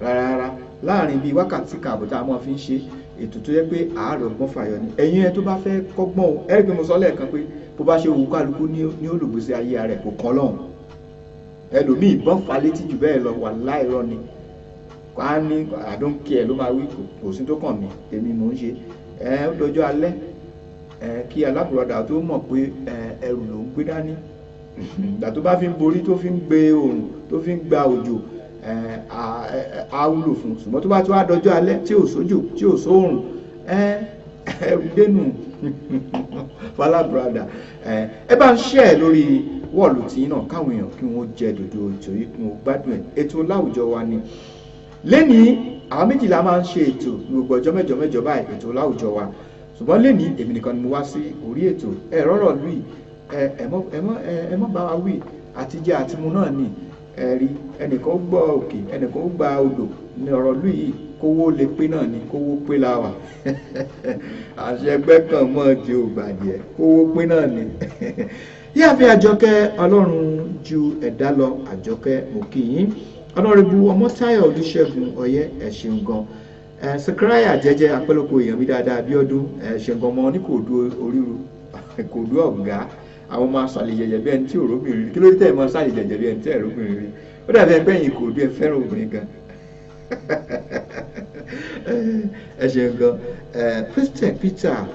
rárá. Láàrin bíi wákàtí kan àbọ̀ tá a máa fi ń ṣe ètò tó yẹ pé àárọ̀ ọgbọ́n fàyọ ni. Ẹ̀yin ẹ tó bá fẹ́ kọ́gbọ́n o, ẹ rí i pé mo sọ lẹ́ẹ̀kan pé bó bá ṣe wù kálukú ní olùgbèsè ayé rẹ̀ kò kàn lọ́hùn. Ẹlòmíì ìbọn fà létí jù bẹ́ẹ̀ lọ, wà láìrọ́ ni. Á ní I don't care ló máa wí, kò sí tó kàn mí, tèmi mò ń ṣe. Ẹ ó dọjọ́ alẹ́ kí alábùradà tó mọ̀ pé ẹrù ló ń gbé dání. Ìgbà tó bá fi ń borí, tó fi ń gbé oòrùn, tó fi ń gba òjò, á wúlò fún un. Ṣùgbọ́n tó bá tó wá dọjọ́ alẹ́ tí ò sójò, tí ò sóòrùn, ẹrù dénú falábùradà. Ẹ bá ń ṣe ẹ lórí wọ́ọ̀lù tí náà káwọn èèyàn kí wọ́n jẹ dòdò ètò yìí, kí wọ́n gbádùn ẹ̀. Ètò láwùjọ wa ni lẹ́nìí. Àwọn méjìlá máa ń ṣe ètò ní gbogbo ọjọ́ mẹ́jọ mẹ́jọ báyìí, ètò láwùjọ wa. Ṣùgbọ́n lẹ́nìí èmi nìkan ni mo wá sí orí ètò. Ẹ rọ́rọ̀ lùi, ẹ mọ́ bá wa wí, àtijẹ́ àtimu náà ni. Ẹ rí ẹnìkan ó gbọ́ òkè, ẹnìkan ó gba odò ní ọ̀rọ̀ lùi yìí. Kówó lè pé náà ni, kówó pé la wà. Àṣẹgbẹ́ kan mọ́ ti ò bàjẹ́, kówó pé náà ni. Yíyàfẹ́ Àjọkẹ́ Ọlọ́run ju ẹ̀dá lọ, Àjọkẹ́, mo kí yín. Ọ̀nàrẹ́bù Ọmọ́táyọ̀ Olúṣẹ́gun Ọ̀yẹ́, ẹ ṣeun gan. Sakraya Jẹ́jẹ́ apẹ́lọ́kọ èèyàn mi dáadáa, Abíọ́dún, ẹ ṣeun gan. Ọmọ ní kò dú oríru kò dú ọ̀gá àwọn máa sàlẹ̀ jẹ̀jẹ̀ bí ẹni tí òróbìnrin rí. Kí ló dé tẹ̀ mọ́ sàlẹ̀ jẹ̀jẹ̀ bí ẹni tí òróbìnrin rí? Ó dàbí ẹgbẹ́ yìí kò dú, ẹ fẹ́ràn obìnrin gan. Ẹ ṣeun gan. Christian Peter,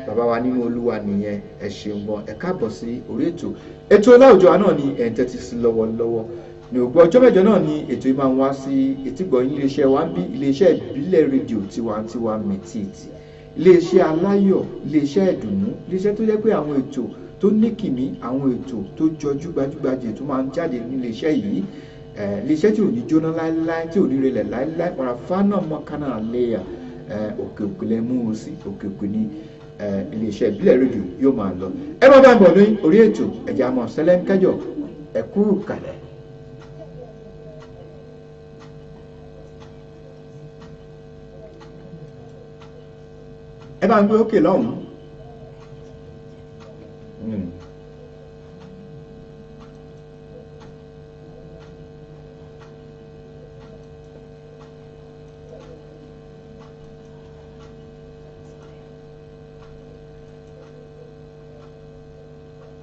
bàbá wa nínú Olúwa nìyẹn, ẹ ṣeun gan, ẹ káàbọ̀ sí orí ètò. Ètò láwùjọ wa náà ni ẹ̀ ń tẹ́tí sí lọ́wọ́lọ́wọ́. Ní ògbó ọjọ́ mẹ́jọ náà ni ètò yìí máa ń wá sí etígbọ̀ọ́ iléeṣẹ́ wa ń bí, iléeṣẹ́ ìbílẹ̀ rédíò tiwantiwa mẹ́tìtì, iléeṣẹ́ aláyọ̀, iléeṣẹ́ ìdùnnú, iléeṣẹ́ tó jẹ́ pé àwọn ètò tó ní kìmí, àwọn ètò tó jọjú gbajúgbajà tó máa ń jáde níléeṣẹ́ yìí, iléeṣẹ́ tí ò ní jóná láéláé, tí ò ní relẹ̀ láéláé. Wàràfánà mọ́kànnà léyà òkè òkè lẹ mú un sí, òkè òkè ní iléeṣẹ́ ìbílẹ̀ rédíò yóò máa lọ. Ẹ má bá ń bọ̀ ní orí ètò ẹ̀jẹ̀ àmọ́ sẹ́lẹ̀ńkẹ́jọ. Ẹ kú kàlẹ̀. Ẹ bá ń gbé òkè lọ́hùn-ún.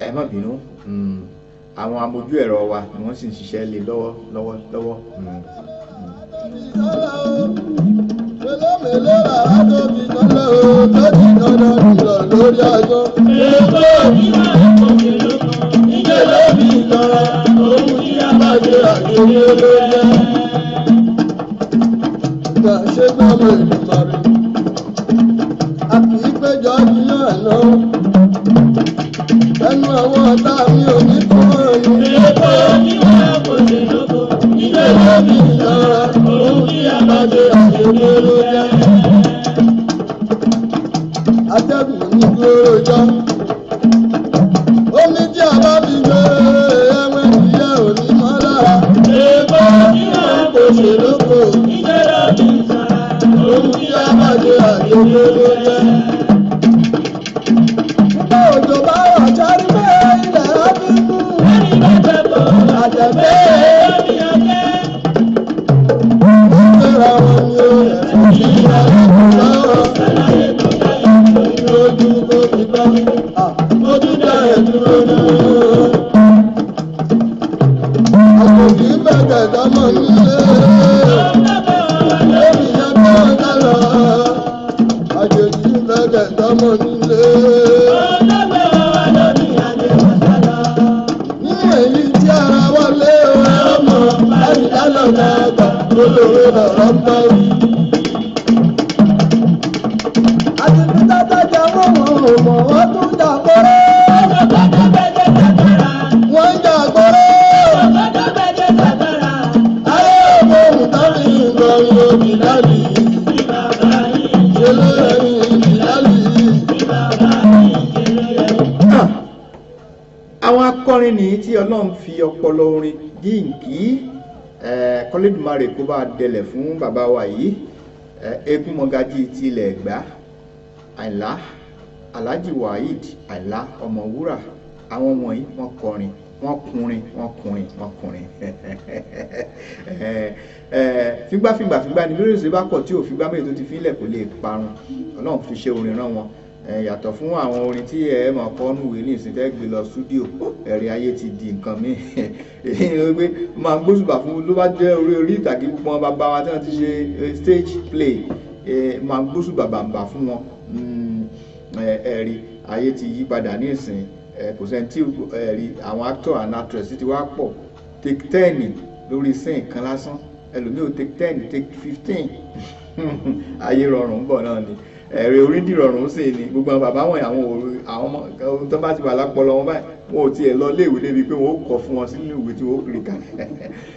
Ẹ má bínú, àwọn amójú ẹ̀rọ wa ni wọ́n sì ń ṣiṣẹ́ lé lọ́wọ́ lọ́wọ́ lọ́wọ́. Mélòó làrá tó fi tọ́lọ́ o tó ti dandan jùlọ lórí ọjọ́. Èkó ìjẹ́ ló fi tọrọ òun ní abájọ àgbèrè ló jẹ́. Ìgbà ṣe gbọ́mọ Èdùmàrè, a kì í péjọ jiyàn lọ. Ẹnu àwọn ọ̀tá mi ò ní kó ọ̀run. Èkó ìjẹ́ ló fi tọrọ òun ní abájọ àgbèrè ló jẹ́. Atẹ́gùn ní dúró jọ. Omi tí a bá fi gbé ẹwẹ́ ìyá òní mọ́ lára. Èèpo kò ṣe lóko. Ohun tí a bá ṣe àgbègbè ló jẹ́. Nígbà òjò bá rọ̀ sáré pé ilẹ̀ á fi kú. Àjẹ̀gbẹ́ ó fẹ́ra wọn ni ó ẹ̀sùn sí aláàbò lọ́wọ́. Lójú kó fi bá ojú dá ẹ̀ dúró náà. Àpòjì bẹ̀rẹ̀ dámọ̀ nílé. Lórí ìyá tó ń dá lọ. Àjòjì bẹ̀rẹ̀ dámọ̀ nílé. Nínú èyí tí ara wa lé ọmọ láti dáná dàgbà olóró lọ̀rọ̀ ń bá wí. Àti bí tata jà wọ́n wọ́n ò mọ̀ wọ́n tún jà kóró. Wọ́n ń jà kóró. Ayé ògbóhùn tábí nǹkan òbí dálì. Ṣé ló rẹ̀ ní ìdálì? Àwọn akọrin nìyí tí Ọlọ́run fi ọpọlọ orin dínkì kọ́lédùmarè kó bá dẹlẹ̀ fún bàbá wa yìí, eégún mọ́gájí ti ilẹ̀ Ẹ̀gbá, Àyìnlá, Alhaji Waheed Àyìnlá Ọ̀mọ̀wúrà. Àwọn wọ̀nyí wọ́n kọrin. Wọ́n kùnrin, wọ́n kùnrin, wọ́n kùnrin. Fígbàfígbà fígbà ni lórí ìṣe bá kọ̀ tí ò fígbà méjì tó ti fílẹ̀ kò lè parun. Ọlọ́run fi ṣe orin rán wọn. Yàtọ̀ fún àwọn orin tí ẹ mọ̀ kọ́ nùwé ní ìsìn tẹ́ gbé lọ stúdíò, ẹ̀rí ayé ti di nǹkan mi. Èyí ni pé máa ń gbóṣùbà fún ló bá jẹ́ orí orí ìtàgé gbogbo wọn bàbá wa tí wọ́n ti ṣe stage play, máa ń gbóṣùbà bàǹbà fún wọn. Ẹ̀rí ayé ti yí padà ní ìsìn. Kò sẹ́ni tí ẹ̀rí àwọn actor and actress ti wá pọ̀, take 10 lórí scene kan lásán, ẹlòmíì ò take 10, take 15. Ayé rọrùn ń bọ̀ náà ni, ẹ̀rẹ̀ orí dìrọ̀rùn sì ni. Gbogbo àwọn bàbá wọn, àwọn òru àwọn ọmọ tó bá ti wà lápọlọ wọn báyìí, wọn ò tiẹ̀ lọ léèwé débi pé wọn ó kọ fún wọn sínú ìwé tí wọn ó kiri ká.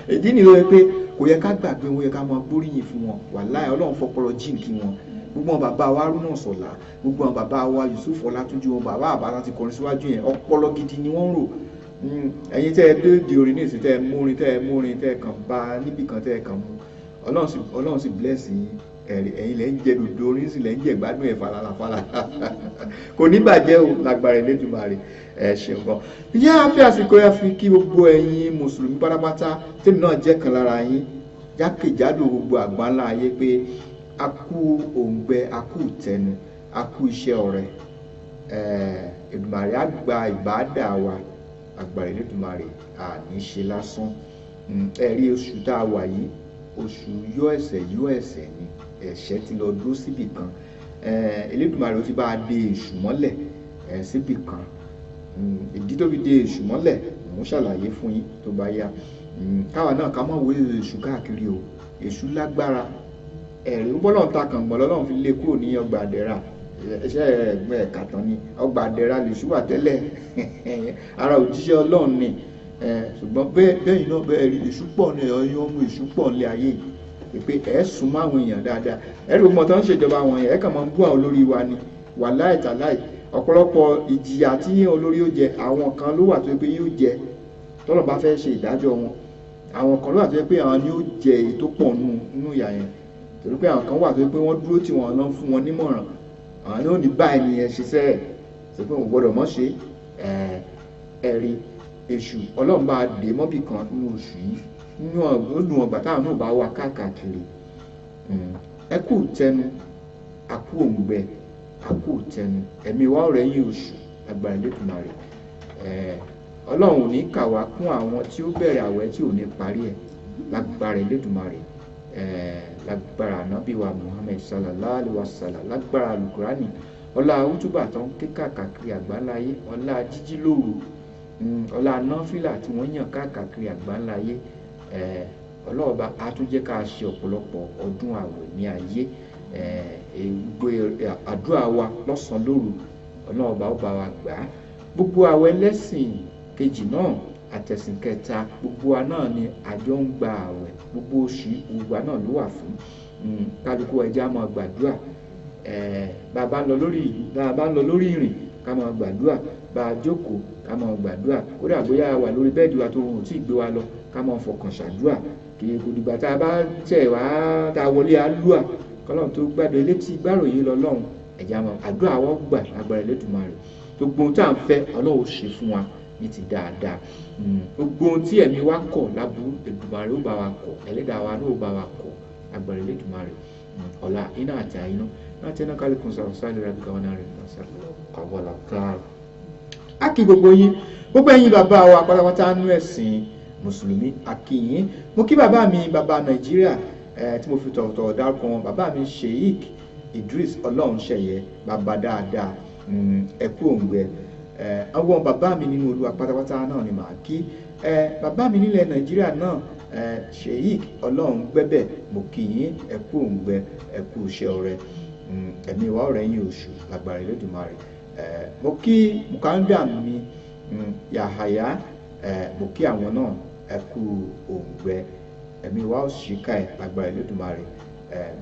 Ìdí nìyí ló pé kò yẹ ká gbàgbé wọn, yẹ ká máa gbóríyìn fún wọn. Wàláhì, Ọlọ́run fọpọlọ jíǹkí wọn. Gbogbo àwọn bàbá wa Haruna Sọlá, gbogbo àwọn bàbá wa Yusuf Ọlátúnjí, wọn bàbá àbáta ti kọrin síwájú yẹn, ọpọlọ gidi ni wọ́n ń rò. Ẹ̀yin tẹ́ ẹ dé di orin ní ìsìn, tẹ́ ẹ múrin, tẹ́ ẹ múrin, tẹ́ ẹ kàn bá níbì kan, tẹ́ ẹ kàn mú, Ọlọ́run sì bless yín. Ẹ̀yin lẹ́ ń jẹ dòdò orin sì lẹ́ ń jẹ gbádùn ẹ̀ falafala, kò ní bàjẹ́ o lágbára Elédùmarè. Ẹ ṣeun gan. Ìyá àfi àsìkò yà fi kí gbogbo ẹ̀yin mùsùlùmí pátápátá, tèmi náà jẹ́ kan lára yín, jákèjádò gbogbo àgbáńlá ayé, pé a kú òǹgbẹ, a kú ìtẹnu, a kú iṣẹ́ ọrẹ. Èdùmàrè á gba ìbáàdà wa, agbára Elédùmarè, àní ṣe lásán. Ẹ̀rí oṣù tá a wà yìí, oṣù yọ ẹ̀ṣẹ̀ yọ ẹ̀ṣẹ̀ ni, ẹ̀ṣẹ̀ ti lọ dúró síbì kan. Elédùmarè ó ti bá a de èṣù mọ́lẹ̀ síbì kan. Ìdí tó fi de èṣù mọ́lẹ̀ mò ń ṣàlàyé fún yín tó bá yá. Káwa náà ká má wo èṣù káàkiri o, èṣù lágbára. Ẹ̀rí bọ́lọ̀ ta kàngbọ̀n lọ́lọ́run fi lé kúrò ní ọgbà àdẹ́rà. Iṣẹ́ ẹ̀gbẹ́ ẹ̀ka tán ni ọgbà àdẹ́rà lè ṣúwà tẹ́lẹ̀, ara òjíṣẹ́ Ọlọ́run ni. Ṣùgbọ́n bẹ́ẹ̀ náà bẹ́ẹ̀ rí èṣù pọ̀ ní ẹ̀yọ́ ọmọ èṣù pọ̀ ní ayé yìí, pé ẹ̀ sún mọ́ àwọn èèyàn dáadáa. Ẹ̀rí gbogbo tó ń ṣèjọba wọn yẹn, ẹ̀ kàn máa ń bú àwọn olórí wa ni. Wàláì tàláì, ọ̀pọ̀lọpọ̀ ìjìyà tí olórí ó jẹ, àwọn kan ló wà tó pé yóò jẹ tọ́lọ̀ bá fẹ́ ṣe ìdájọ́ wọn. Àwọn kan ló wà tó pé àwọn ni ó jẹ èyí tó pọ̀ nínú ìyà yẹn, torí pé àwọn kan wà tó pé wọ́n dúró tí wọ́n lọ fún wọn nímọ̀ràn, àwọn ni ó ní báyìí ni ẹ ṣiṣẹ́ ẹ̀ sọ pé òun gbọ́dọ̀ mọ́ ṣe. Ẹ̀rí èṣù Ọlọ́run bá dé mọ́bì kan nínú oṣù yìí, nínú ọgbà táwọn náà bá wà káàkiri. Ẹ kú tẹnu, a kú òǹgbẹ, a kú tẹnu, ẹ̀mí wa ọ̀rẹ́ yín oṣù agbára Elédùmarè. Ọlọ́run ò ní kà wá kún àwọn tí ó bẹ̀rẹ̀ àwẹ̀ tí ò ní parí ẹ̀ lágbára Elédùmarè, lágbára ànábì wa Muhammad sallallahu alaihi wasallam, lágbára alukurani, ọlá útúbà tó ń ké káàkiri àgbáńláyé, ọlá jíjí lóru, ọlá náfìlà tí wọ́n yàn káàkiri àgbáńláyé. Ọlọ́ọ̀ba á tún jẹ́ ká ṣe ọ̀pọ̀lọpọ̀ ọdún àwẹ̀ ní ayé. Gbogbo àdúrà wa lọ́sàn-án lóru, ọlọ́ọ̀ba ó bá wa gbà á. Gbogbo àwẹ̀ ẹlẹ́sìn kejì náà àtẹ̀sìn kẹta, gbogbo wa náà ni àjọ ń gba àwẹ̀, gbogbo oṣù gbogbo wa náà ló wà fún kálukú. Ẹja máa gbàdúrà, bá a bá ń lọ lórí ìrìn ká máa gbàdúrà, bá a jókòó ká máa gbàdúrà, kódà bóyá a wà lórí bẹ́ẹ̀dì wa tó ohun tí ì gbé wa lọ, ká máa fọkàn ṣàdúrà. Kì í kò dìgbà tá a bá tẹ̀ wá tá a wọlé alúà kọ́lọ́n tó gbàdúrà elétí gbàròyé lọ́lọ́run. Ẹ̀já máa àdúrà wọ́n gbà lágbára Elédùmarè. Gbogbo ohun tá à ń fẹ́, Ọlọ́run ó ṣe fún wa ní ti dáadáa. Gbogbo ohun tí ẹ̀mí wa kọ̀ láburú, Èdùmàrè ó bá wa kọ̀, ẹlẹ́dàá wa náà ó bá wa kọ̀ agbára Elédùmarè. Ọ̀la iná àti àìná láti iná kálíkùn sọ̀rọ̀ sáré rabi káwọn náà rẹ̀ kọ̀wọ́lá káàrọ̀. A kí gbogbo yín, gbogbo ẹ̀yin bàbá wa pátápátá nú ẹ̀sìn mùsùlùmí, a kí yín. Mo kí bàbá mi, bàbá Nàìjíríà, tí mo fi tọ̀wọ̀tọ̀wọ̀ dárúkọ wọn, bàbá mi Sheikh Idris Ọlọ́runṣẹ̀yẹ, bàbá dáadáa, ẹ kú òǹgbẹ. Àwọn bàbá mi nínú Olúwa pátápátá náà ni màá kí. Bàbá mi nílẹ̀ Nàìjíríà náà, Sheikh Ọlọ́rungbẹ́bẹ̀, mo kí yín, ẹ kú òǹgbẹ, ẹ kú iṣẹ́ ọrẹ, ẹ̀mí wa ọ̀rẹ́ yín oṣù lágbára Elédùmarè. Mo kí mukanda mi Yahaya, mo kí àwọn náà, ẹ kú òǹgbẹ, ẹ̀mí wa òṣìkà ẹ̀ lágbára Elédùmarè.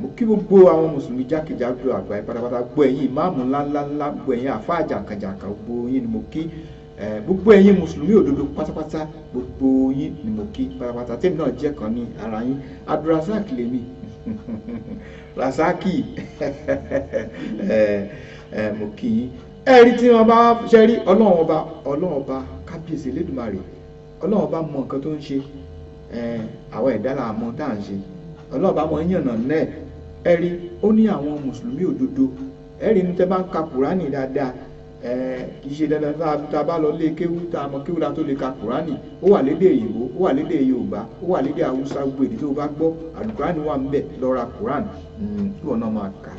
Mo kí gbogbo àwọn mùsùlùmí jákèjádò àgbáyé pátápátá, gbogbo ẹ̀yin ìmáàmù ńláńláńlá, gbogbo ẹ̀yin àfáà jàǹkàjàǹkà, gbogbo yín ni mo kí. Gbogbo ẹ̀yin mùsùlùmí òdodo pátápátá, gbogbo yín ni mo kí pátápátá, tèmi náà jẹ́ kan ní ara yín. Abdulrasaq lèmi, Rasaki, mo kí yín. Ẹ rí tí wọ́n bá ṣe rí Ọlọ́run ọba, Ọlọ́run ọba kábíyèsí Elédùmarè, Ọlọ́run bá mọ nǹkan tó ń ṣe. Àwọn ẹ̀dá là mọ tá à ń ṣe. Ọlọ́run bá mọ yànnà náà. Ẹ rí, ó ní àwọn mùsùlùmí òdodo. Ẹ rí ní tẹ́ bá ń ka Kùránì dáadáa, kì í ṣe dandan tá a bá lọ lé kéwú, tá a mọ kéwú la tó lè ka Kùránì. Ó wà lédè Òyìnbó, ó wà lédè Yorùbá, ó wà lédè Haúsá, gbogbo èdè tó o bá gbọ́ Àlùkùránì wà ńbẹ̀. Lọ ra Kùránì kí wọn náà máa kà.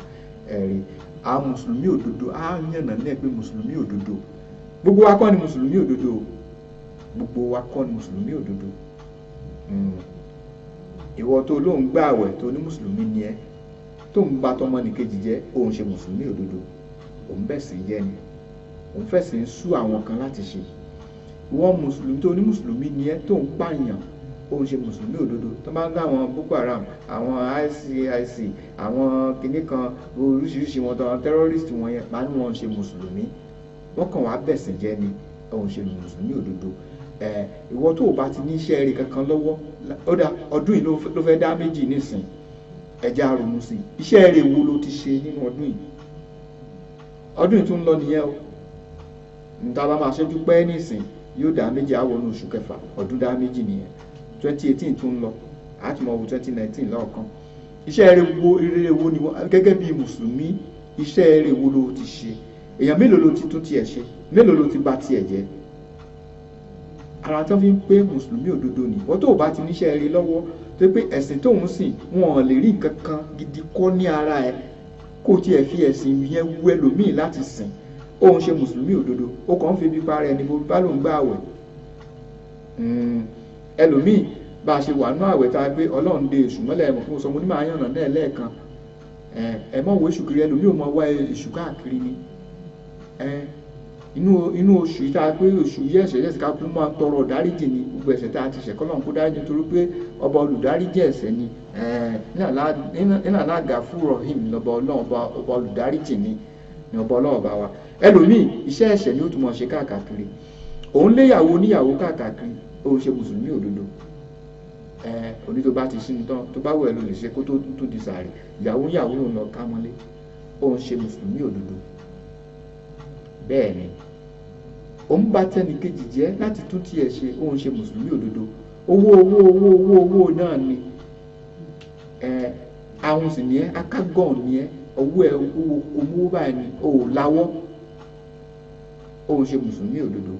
Ẹ rí, àwọn mùsùlùmí òdodo á yànnà náà pé mùsùlùmí òdodo. Gbogbo wa kọ́ ni mùsùlùmí òdodo, gbogbo wa kọ́ ni mùsùlùmí òdodo. Ìwọ tó lóun gbà àwẹ̀ tó ní mùsùlùmí ni ẹ́, tó ń ba tọmọnìkejì jẹ́, òun ṣe mùsùlùmí òdodo, òun bẹ̀ sí jẹ́ ni, òun fẹ̀sìn ń sú àwọn kan láti ṣe. Ìwọ mùsùlùmí tó ní mùsùlùmí ni ẹ́, tó ń pààyàn, òun ṣe mùsùlùmí òdodo. Tó bá ń dá àwọn Boko Haram, àwọn ICIC, àwọn kinní kan oríṣiríṣi wọn, tó àwọn terrorist wọn yẹn, máa ń wọn ṣe mùsùlùmí, wọ́n kàn wá bẹ̀sìn jẹ́ ni, òun ṣe mùsùlùmí òdodo. Ìwọ tó o bá ti ní iṣẹ́ rẹ̀ kankan lọ́wọ́, ó dá ọdún yìí ló fẹ́ dá méjì nísìn, ẹja ronú sí i. Iṣẹ́ rẹ̀ wo ló ti ṣe nínú ọdún yìí? Ọdún yìí tún ń lọ nìyẹn o. Níta bá máa ṣẹ́jú pẹ́ nísìn, yóò dá méjì, á wọnú oṣù kẹfà, ọdún dá méjì nìyẹn. 2018 tún ń lọ, á tún mọ̀ wo 2019 lọ́ọ̀kan. Iṣẹ́ rẹ̀ wo, eré wo ni gẹ́gẹ́ bí mùsùlùmí, iṣẹ́ rẹ̀ wo ló ti ṣe? Èèyàn mélòó ló ti tún tiẹ̀ ṣe? Mélòó ló ti bà tiẹ̀ jẹ́? Ara tó fi ń pé mùsùlùmí òdodo ni wọ́n. Tó o bá ti níṣẹ́ rere lọ́wọ́, tó pé ẹ̀sìn tóun sìn wọn ò lè rí nǹkan kan gidi kọ́ ní ara ẹ̀, kó tiẹ̀ fi ẹ̀sìn yẹn wú ẹlòmíì láti sìn, òun ṣe mùsùlùmí òdodo. Ó kàn ń fi ibi para ẹni bó bá lòun gbà àwẹ̀. Ẹlòmíì bá a ṣe wà nú àwẹ̀ tá a gbé Ọlọ́run de èṣù mọ́lẹ̀, ẹ̀mọ̀ fún sọmọ onímọ̀ àyànnà náà lẹ́ẹ̀kan, ẹ mọ̀ wo èṣù kiri, ẹlòmíì ò mọ̀ wá èṣù káàkiri ni. Inú oṣù yìí tá a pé oṣù yìí ẹ̀ṣẹ̀ ẹ̀ṣẹ̀ ká kú máa tọrọ dáríjì ni, gbogbo ẹ̀ṣẹ̀ tá a ti ṣẹ̀ k'Ọlọ́run kó dáríjì, nítorí pé ọba olùdáríjì ẹ̀ṣẹ̀ ni. Nínà Gafurur Rahim lọ́ba Ọlọ́run, ọba olùdáríjì ni ọba Ọlọ́run ọba wa. Ẹlòmíì iṣẹ́ ẹ̀ṣẹ̀ ni ó tún máa ṣe káàkiri, òun léyàwó oníyàwó káàkiri, òun ṣe mùsùlùmí òdodo. Oní tó bá ti sínú tán, tó bá wù ẹ́ ló lè ṣe kó tó di sàárè, ìyàwó ìyàwó lòun lọ ká mọ́lé, òun ṣe mùsùlùmí òdodo. Bẹ́ẹ̀ ni òun bá tẹnì kejì jẹ́ láti tún tiẹ̀ ṣe, òun ṣe mùsùlùmí òdodo. Owó owó owó owó owó náà ni. Àwọn sì ní ẹ, akágàn ní ẹ, owó ẹ owó owó báyìí ni, o ò láwọ́, òun ṣe mùsùlùmí òdodo.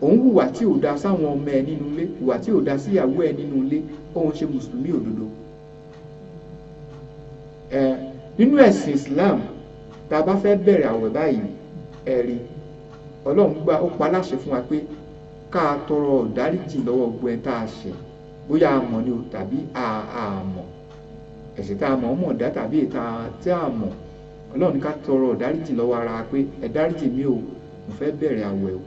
Òun hùwà tí ò da sáwọn ọmọ ẹ nínú ilé, hùwà tí ò da síyàwó ẹ nínú ilé, òun ṣe mùsùlùmí òdodo. Nínú ẹ̀sìn Islam, tá a bá fẹ́ bẹ̀rẹ̀ àwẹ̀ báyìí, ẹ̀rí Ọlọ́run gbà ó pa láṣẹ fún wa pé ká tọrọ ìdáríjì lọ́wọ́ gbogbo ẹni tá a ṣẹ̀, bóyá a mọ̀ ni o tàbí a mọ̀, ẹ̀ṣẹ̀ tá a mọ̀ mọ̀ dá tàbí èyí tí a mọ̀, Ọlọ́run ká tọrọ ìdáríjì lọ́wọ́ ara wa pé ẹ dáríjì mi o, mo fẹ́ bẹ̀rẹ̀ àwẹ̀ o,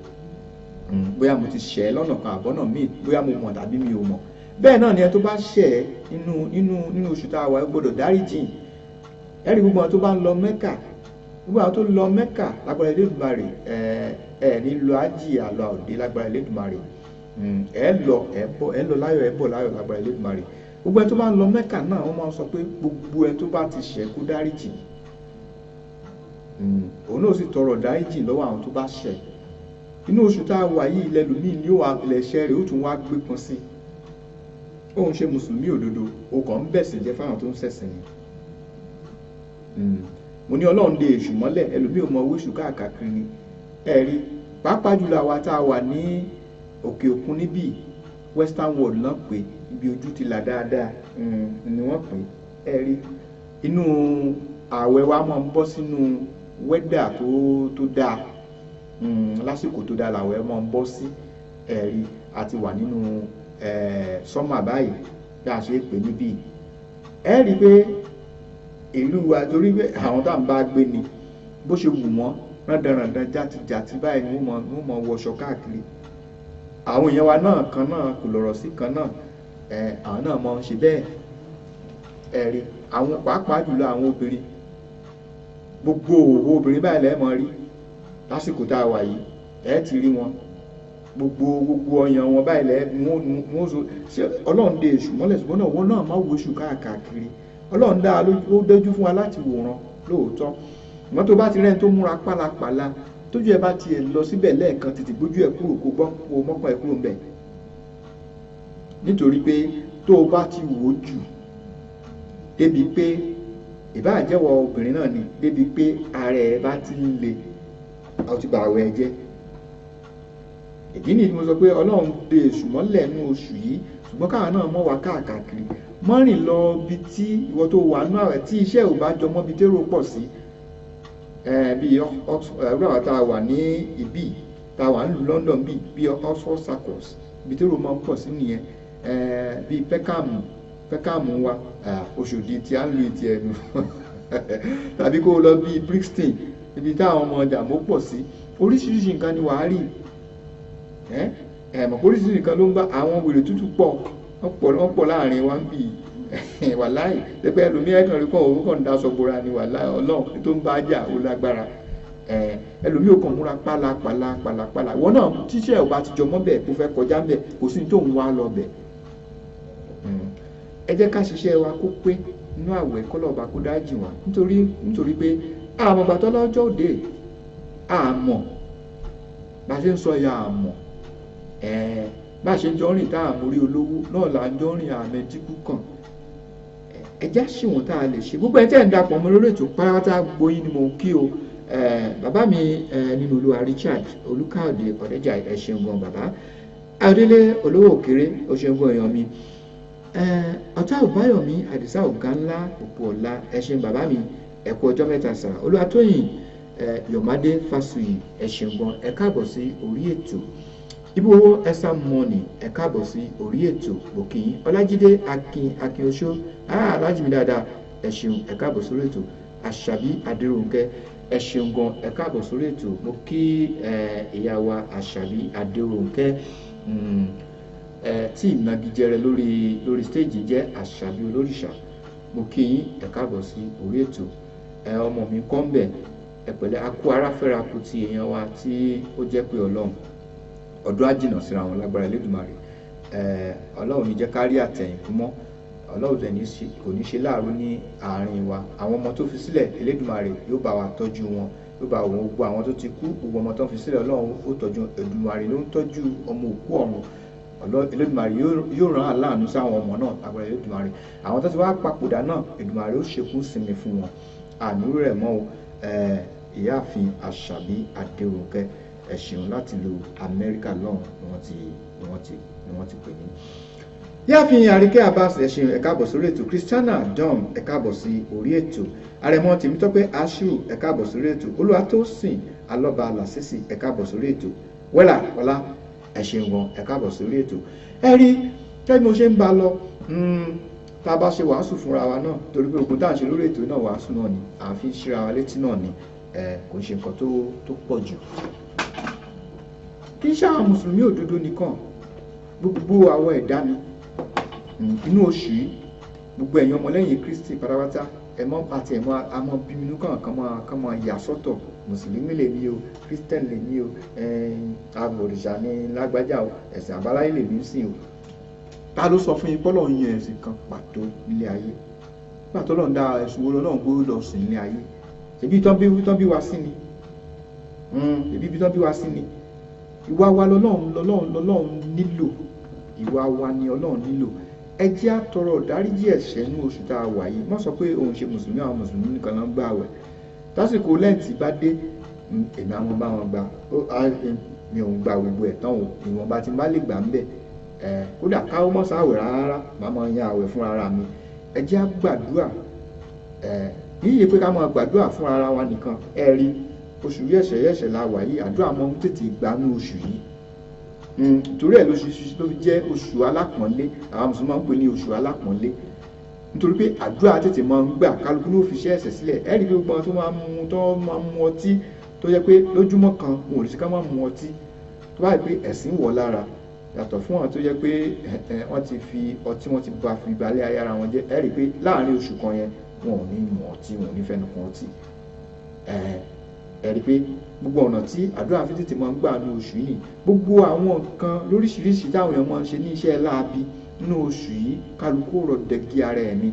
bóyá mo ti ṣẹ̀ lọ́nà kan àbọ́nà míì, bóyá mo mọ̀ tàbí mi ò mọ̀. Bẹ́ẹ̀ náà ni ẹ tó bá ṣẹ̀ nínú oṣù tá a wà, ó gbọ́dọ̀ dáríjì. Ẹ̀rí gbogbo àwọn tó bá ń lọ Mẹ́kà, gbogbo àwọn tó lọ Mẹ́kà lágbára Elédùmarè, ẹ ní lọ ájì àlọ òde lágbára Elédùmarè, ẹ lọ ẹ bọ̀, ẹ lọ láyọ̀ ẹ bọ̀ láyọ̀ lágbára Elédùmarè. Gbogbo ẹ tó bá ń lọ Mẹ́kà náà, wọ́n máa ń sọ pé gbogbo ẹ tó bá ti ṣẹ̀ kó dáríjì, òun náà sì tọrọ dáríjì lọ́wọ́ àwọn tó bá ṣẹ̀. Inú oṣù tá a wà yìí lẹ́lòmíì ni ó wà lẹ́ṣẹ̀ rẹ̀ ó tún wá gbé pọn sí. Òun ṣe mùsùlùmí òdodo, o kàn ń bẹ̀sìn jẹ́ fáwọn tó ń ṣẹ̀sìn ni. Mo ní Ọlọ́run de èṣù mọ́lẹ̀, ẹlòmíì ò mọ owó èṣù káàkiri ni. Ẹ rí, pàápàá jùlọ àwa tá a wà ní òkè òkun níbí, Western world náà pé ibi ojú ti là dáadáa ni wọ́n pè é. Ẹ rí, inú ààwẹ̀ wa máa ń bọ́ sínú wẹ́dà tó dáa, lásìkò tó dáa làwẹ̀ máa ń bọ́ sí. Ẹ rí, a ti wà nínú sọ́mà báyìí bí a ṣe é pè níbí. Ẹ rí pé ìlú wa, torí pé àwọn tá à ń bá gbé ni bó ṣe wù wọ́n rándanràndan játijàti báyìí ni wọ́n mọ̀ wọṣọ káàkiri. Àwọn èèyàn wa náà kan náà kò lọ̀rọ̀ sí kan náà, àwọn náà mọ̀ ń ṣe bẹ́ẹ̀. Ẹ rí, àwọn pàápàá jùlọ àwọn obìnrin, gbogbo òwò obìnrin báyìí lẹ́ẹ̀ mọ̀ rí lásìkò tá a wà yìí, ẹ ti rí wọn gbogbo ọyàn wọn báyìí lẹ́ẹ̀ wọ́n so. Ṣé Ọlọ́run de èṣù mọ́lẹ̀? Ṣùgbọ́n náà wọ́n náà má wo èṣù káàkiri. Ọlọ́run dá ó dójú fún wa láti wòran lóòótọ́, ṣùgbọ́n tó bá ti rẹ́ni tó múra pálapàla, Tójú ẹ bá tiẹ̀ lọ síbẹ̀ lẹ́ẹ̀kan, tètè gbójú ẹ kúrò, kó gbọ́ kó mọ́kàn ẹ kúrò ń bẹ̀, nítorí pé tó o bá ti wò ó jù débi pé ìbáà jẹ́wọ́ obìnrin náà ni, débi pé ara ẹ bá ti ń le, a ti bà àwẹ̀ ẹ jẹ́. Ìdí nìyí tí mo sọ pé Ọlọ́run de èṣù mọ́lẹ̀ nínú oṣù yìí, ṣùgbọ́n káwa náà mọ̀ wá káàkiri, mọ́rìn lọ bí tí ìwọ tó wà nínú àwẹ̀ tí iṣẹ́ ò bá jọmọ́ bí térò pọ̀ sí, bí ẹrú àwọn tá a wà ní ibí tá a wà nílùú London, bí Oxford Circus, ibi térò máa ń pọ̀ sí nìyẹn, bí Peckham wa, Òṣòdì tí a ń lu ìtì ẹnu, tàbí kó o lọ bí Brixton, ibi táwọn ọmọ jàmbó pọ̀ sí. Oríṣiríṣi nǹkan ni wàá rí. Ẹ mọ̀ oríṣiríṣi nǹkan ló ń bá àwọn wèrè tútù pọ̀, wọ́n pọ̀ láàrin wa ń bì wàláì pẹ́pẹ́. Ẹlòmíì ẹ̀kan rí kàn òun kàn ń daṣọ bora ni. Wàláì, Ọlọ́run tó ń bá jà ó lágbára. Ẹlòmíì ò kàn múra pálapàla pàlàpàlà. Ìwọ náà tíṣẹ́ ò bá ti jọ mọ́ bẹ́ẹ̀, kó fẹ́ kọjá bẹ́ẹ̀, kò sí ní tóun wá lọ bẹ̀. Ẹ jẹ́ ká ṣiṣẹ́ wa kó pé inú àwẹ̀, kọ́lọ́ọ̀bá kó dájì wá, nítorí pé àmọ́ gbàtọ́ lọ́jọ́ òde, àmọ́ bá ṣe ń sọ ya, àmọ́ bá ṣe ń jọ rìn tá àmórí olówó náà là ń jọ rìn àmẹ́ dínkù kàn. Ẹ já ṣìwọ̀n tá a lè ṣe. Gbogbo ẹ tẹ́ ń dapọ̀ mọ́ lórí ètò pátápátá, gbóyin ni mò ń kí o. Bàbá mi nínú Olúwa, Richard Olúkáòdé Ọ̀dẹ́jà, ẹ ṣeun gan. Bàbá Adélé olówó òkèrè, ó ṣeun gan. Èèyàn mi ọ̀tá òbáyọ̀mí Àdìsá ọ̀gá ńlá òpó ọ̀la, ẹ ṣeun bàbá mi, ẹ kú ọjọ́ mẹ́ta sà. Olúwatóyìn Yọ̀mádé Fásuyì, ẹ ṣeun gan, ẹ káàbọ̀ sí orí ètò. Ibùwọ́ ẹ̀sà mọ́ọ̀nì, ẹ káàbọ̀ sí orí ètò òkìyín. Ọlájídé Akin Akin Oṣó, aláàjì mi dáadáa, ẹ ṣeun, ẹ káàbọ̀ sórí ètò. Àṣàbí Adéròǹkẹ́, ẹ ṣeun gan, ẹ káàbọ̀ sórí ètò. Mo kí ìyá wa Àṣàbí Adéròǹkẹ́ tí ìnagijẹ rẹ̀ lórí stéèjì jẹ́ Àṣàbí Olórìṣà. Mo kí yín, ẹ káàbọ̀ sí orí ètò. Ọmọ mi kọ́ ń bẹ̀, ẹ pẹ̀lẹ́, a kú aráfẹ́ra kù ti èèyàn wa tí ó jẹ́ pé Ọlọ́run ọdún á jìnnà síra wọn lágbára Elédùmarè. Ọlọ́run ní jẹ́ ká rí àtẹ̀yìnkú mọ́. Ọlọ́run dẹ̀ kò ní ṣe láàrú ní àárín wa. Àwọn ọmọ tó fi sílẹ̀, Elédùmarè yóò bá wa tọ́jú wọn, yóò bá wọn. Gbogbo àwọn tó ti kú, gbogbo ọmọ tó fi sílẹ̀, Ọlọ́run ó tọ́jú. Èdùmarè ló ń tọ́jú ọmọ òkú ọ̀run. Elédùmarè yóò rán aláàánú sáwọn ọmọ náà lágbára Elédùmarè. Àwọn tó ti wá papòdà náà, Èdùmarè ó ṣekú sinmi fún wọn, àmì rẹ̀ mọ́ o. Ìyáàfin Àṣàbí Adérónkẹ́, ẹ ṣeun, láti lu Amẹ́ríkà lọ́hùn ni wọ́n ti pè ní. Yáàfin Àríkẹ́ Abbas, ẹ ṣeun, ẹ káàbọ̀ sórí ètò. Christiana Dom, ẹ káàbọ̀ sí orí ètò. Àrẹ̀mọ Tèmítọ́pẹ́ Ashiru, ẹ káàbọ̀ sórí ètò. Olúwatósìn Alọ́ba Làṣìṣì, ẹ káàbọ̀ sórí ètò. Wẹ́là ọlá, ẹ ṣeun gan, ẹ káàbọ̀ sórí ètò. Ẹ rí kẹ́mi mo ṣe ń bá lọ, tá a bá ṣe wàásù fúnra wa náà, torí pé ogun tá à ń ṣe lórí ètò náà, wàásù náà ni à ń fi ṣíra wa létí náà ni, kò ń ṣe nǹkan tó pọ̀ jù. Kì í ṣe àwọn mùsùlùmí òdodo nìkan, gbogbo àwọn ẹ̀dá ni inú oṣù yìí. Gbogbo ẹ̀yin ọmọlẹ́yìn Kristi pátápátá, ẹ mọ́ àti ẹ̀mọ́ àmọ́ bímínú kàn mọ́ yà sọ́tọ̀. Mùsùlùmí lèmi o, Christian lèmi o, abòrìṣà ni lágbájá o, ẹ̀sìn àbáláyé lèmi ń sìn o. Ta ló sọ fún yín pọ́lọ́ ń yan ẹ̀sìn kan pàtó nílé ayé? Nígbà tó lọ́n dá, ẹ̀sùn wo lọ́n gbó lọ sìn nílé ayé? Ṣèbí tán bí wa sí ni, ṣèbí ibi tán bí wa sí ni. Ìwà wa lọ́lọ́run nílò, ìwà wa ni Ọlọ́run nílò. Ẹ jẹ́ á tọrọ ìdáríjì ẹ̀ṣẹ̀ ní oṣù tá a wà yìí. Má sọ pé òun ṣe mùsùlùmí, àwọn mùsùlùmí nìkan ló ń gbà àwẹ̀. Tásìkò lẹ́ǹtì bá dé, èmi àwọn bá wọn gbà. Mi ò ń gba gbogbo ẹ̀ tán o, ìwọ̀nba tí n bá lè gbà ń bẹ̀. Kódà káwọ́ mọ́ sáwẹ̀ rárá, màá máa yan àwẹ̀ fún ara mi. Ẹ jẹ́ á gbàdúrà. Kì í ṣe pé ká máa gbàdúrà fún ara wa nìkan. Ẹ rí oṣù yẹ̀ṣẹ̀ yẹ̀ṣẹ̀ la wà yìí, àdúrà máa ń tètè gbà ní oṣù yìí, torí ẹ̀ lóṣù ló fi jẹ́ oṣù alápọ̀nlé. Àwọn mùsùlùmí máa ń pè ní oṣù alápọ̀nlé nítorí pé àdúrà tètè máa ń gbà. Kálukú ló fi iṣẹ́ ẹ̀ṣẹ̀ sílẹ̀. Ẹ rí i pé gbogbo àwọn tó máa ń mu ọtí, tó jẹ́ pé lójúmọ́ kan wọn ò lè ṣe ká má mu ọtí, tó bá yẹ pé ẹ̀sìn wọ̀ lára, yàtọ̀ fún àwọn tó jẹ́ pé wọ́n ti fi ọtí, wọ́n ti ba fi balẹ̀ ayé ara wọn jẹ́, ẹ rí i pé láàárín oṣù kan yẹn, wọn ò ní mu ọtí, wọn ò ní fẹnu kan ọtí. Ẹ rí i pé gbogbo ọ̀nà tí àdúrà fi tètè máa ń gbà ní oṣù yìí, gbogbo àwọn nǹkan lóríṣiríṣi táwọn èèyàn máa ń ṣe ní iṣẹ́ láabi nínú oṣù yìí, kálukú rọ̀ dẹ̀gí ara ẹ̀ ni.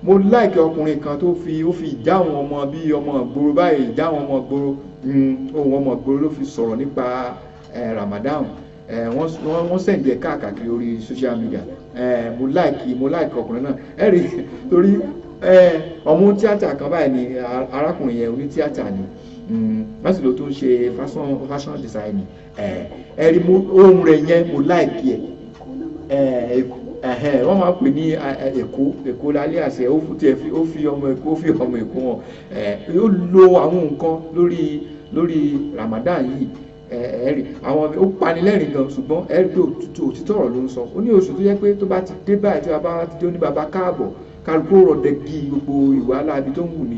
Mo láìkí ọkùnrin kan tó fi ó fi ìjà àwọn ọmọ bíi ọmọ ìgboro báyìí, ìjà àwọn ọmọ ìgboro, ohun ọmọ ìgboro ló fi sọ̀rọ̀ nípa Ramadan. Wọ́n send ẹ̀ káàkiri orí social media. Mo láìkí ọkùnrin náà. Ẹ rí torí ọmọ tíátà kan báyìí ni arákùnrin yẹn, oní tíátà ni, wọ́n sì ló tún ṣe fashion design. Ẹ rí ohun rẹ̀ yẹn, mo láìkí ẹ̀. Wọ́n máa ń pè ní Èkó Èkó lálẹ́ àṣẹ. Ó fi tiẹ̀ fi ó fi ọmọ Èkó, ó fi ọmọ Èkó hàn. Ó lo àwọn nǹkan lórí Ramadan yìí. Ẹ rí àwọn ó panilẹ́rìn gan, ṣùgbọ́n ẹ rí pé òtítọ́ ọ̀rọ̀ ló ń sọ. Ó ní oṣù tó yẹ pé tó bá ti dé báyìí, tí bàbá ti dé, ó ní bàbá káàbọ̀, kálukú rọ̀dẹ̀gì gbogbo ìwà aláàbí tó ń wù ní.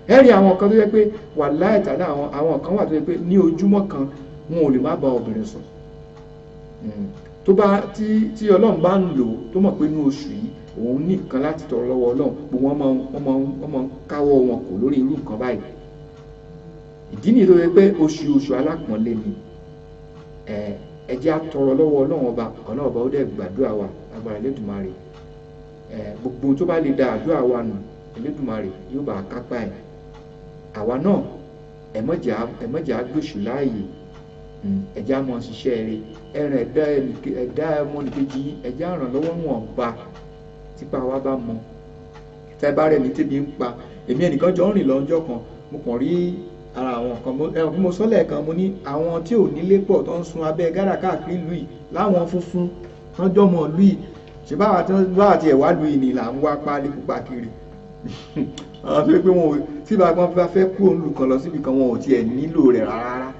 Ẹ rí àwọn kan tó yẹ pé wàláhì tàlá, àwọn kan wà tó yẹ pé ní ojúmọ́ kan, wọn ò lè má bá obìnrin sùn. Tó bá tí Ọlọ́run bá ń lò ó, tó mọ̀ pé ní oṣù yìí òun ní nǹkan láti tọrọ lọ́wọ́ Ọlọ́run, gbogbo wọn máa ń káwọ́ wọn kò lórí irú nǹkan báyìí. Ìdí nìyí tó yẹ pé oṣù alápọ̀nlé ni. Ẹ jẹ́ á tọrọ lọ́wọ́ Ọlọ́run Ọba. Ọlọ́run Ọba ó dẹ̀ gbàdúrà wa, agbára Elédùmarè. Gbogbo tó bá lè da àdúrà wa nù, Elédùmarè yóò bá a kápá ẹ̀. Àwa náà, ẹ má jẹ́ á gbèsù láàyè. Ẹ jẹ́ á mọ ṣiṣẹ́ rere, ẹran ẹ̀dá ọmọnìkejì yín, ẹ jẹ́ á ràn lọ́wọ́ wọn bá tipa wa bá mọ. Tẹ́ bá rẹ̀ ní tẹ́bi ń pa èmi, ẹnìkan jọ ń rìn lọ́jọ́ kan, mo kàn rí ara àwọn kan. Mo ẹ̀wọ̀n bí mo sọ lẹ́ẹ̀kan, mo ní àwọn tí ò nílé pọ̀ tó ń sun abẹ́ gárà káàkiri ìlú yìí, láwọn funfun tán jọmọ ìlú yìí. Ṣe báwa tí wọ́n báwa tiẹ̀ wá lu yìí ni là ń wá páálí pupa kiri. Àwọn tó yẹ pé wọn ò tí bá wọn bá fẹ́ kúrò nílùú kan lọ síbi kan, wọn ò tiẹ̀ nílò rẹ̀ rárá.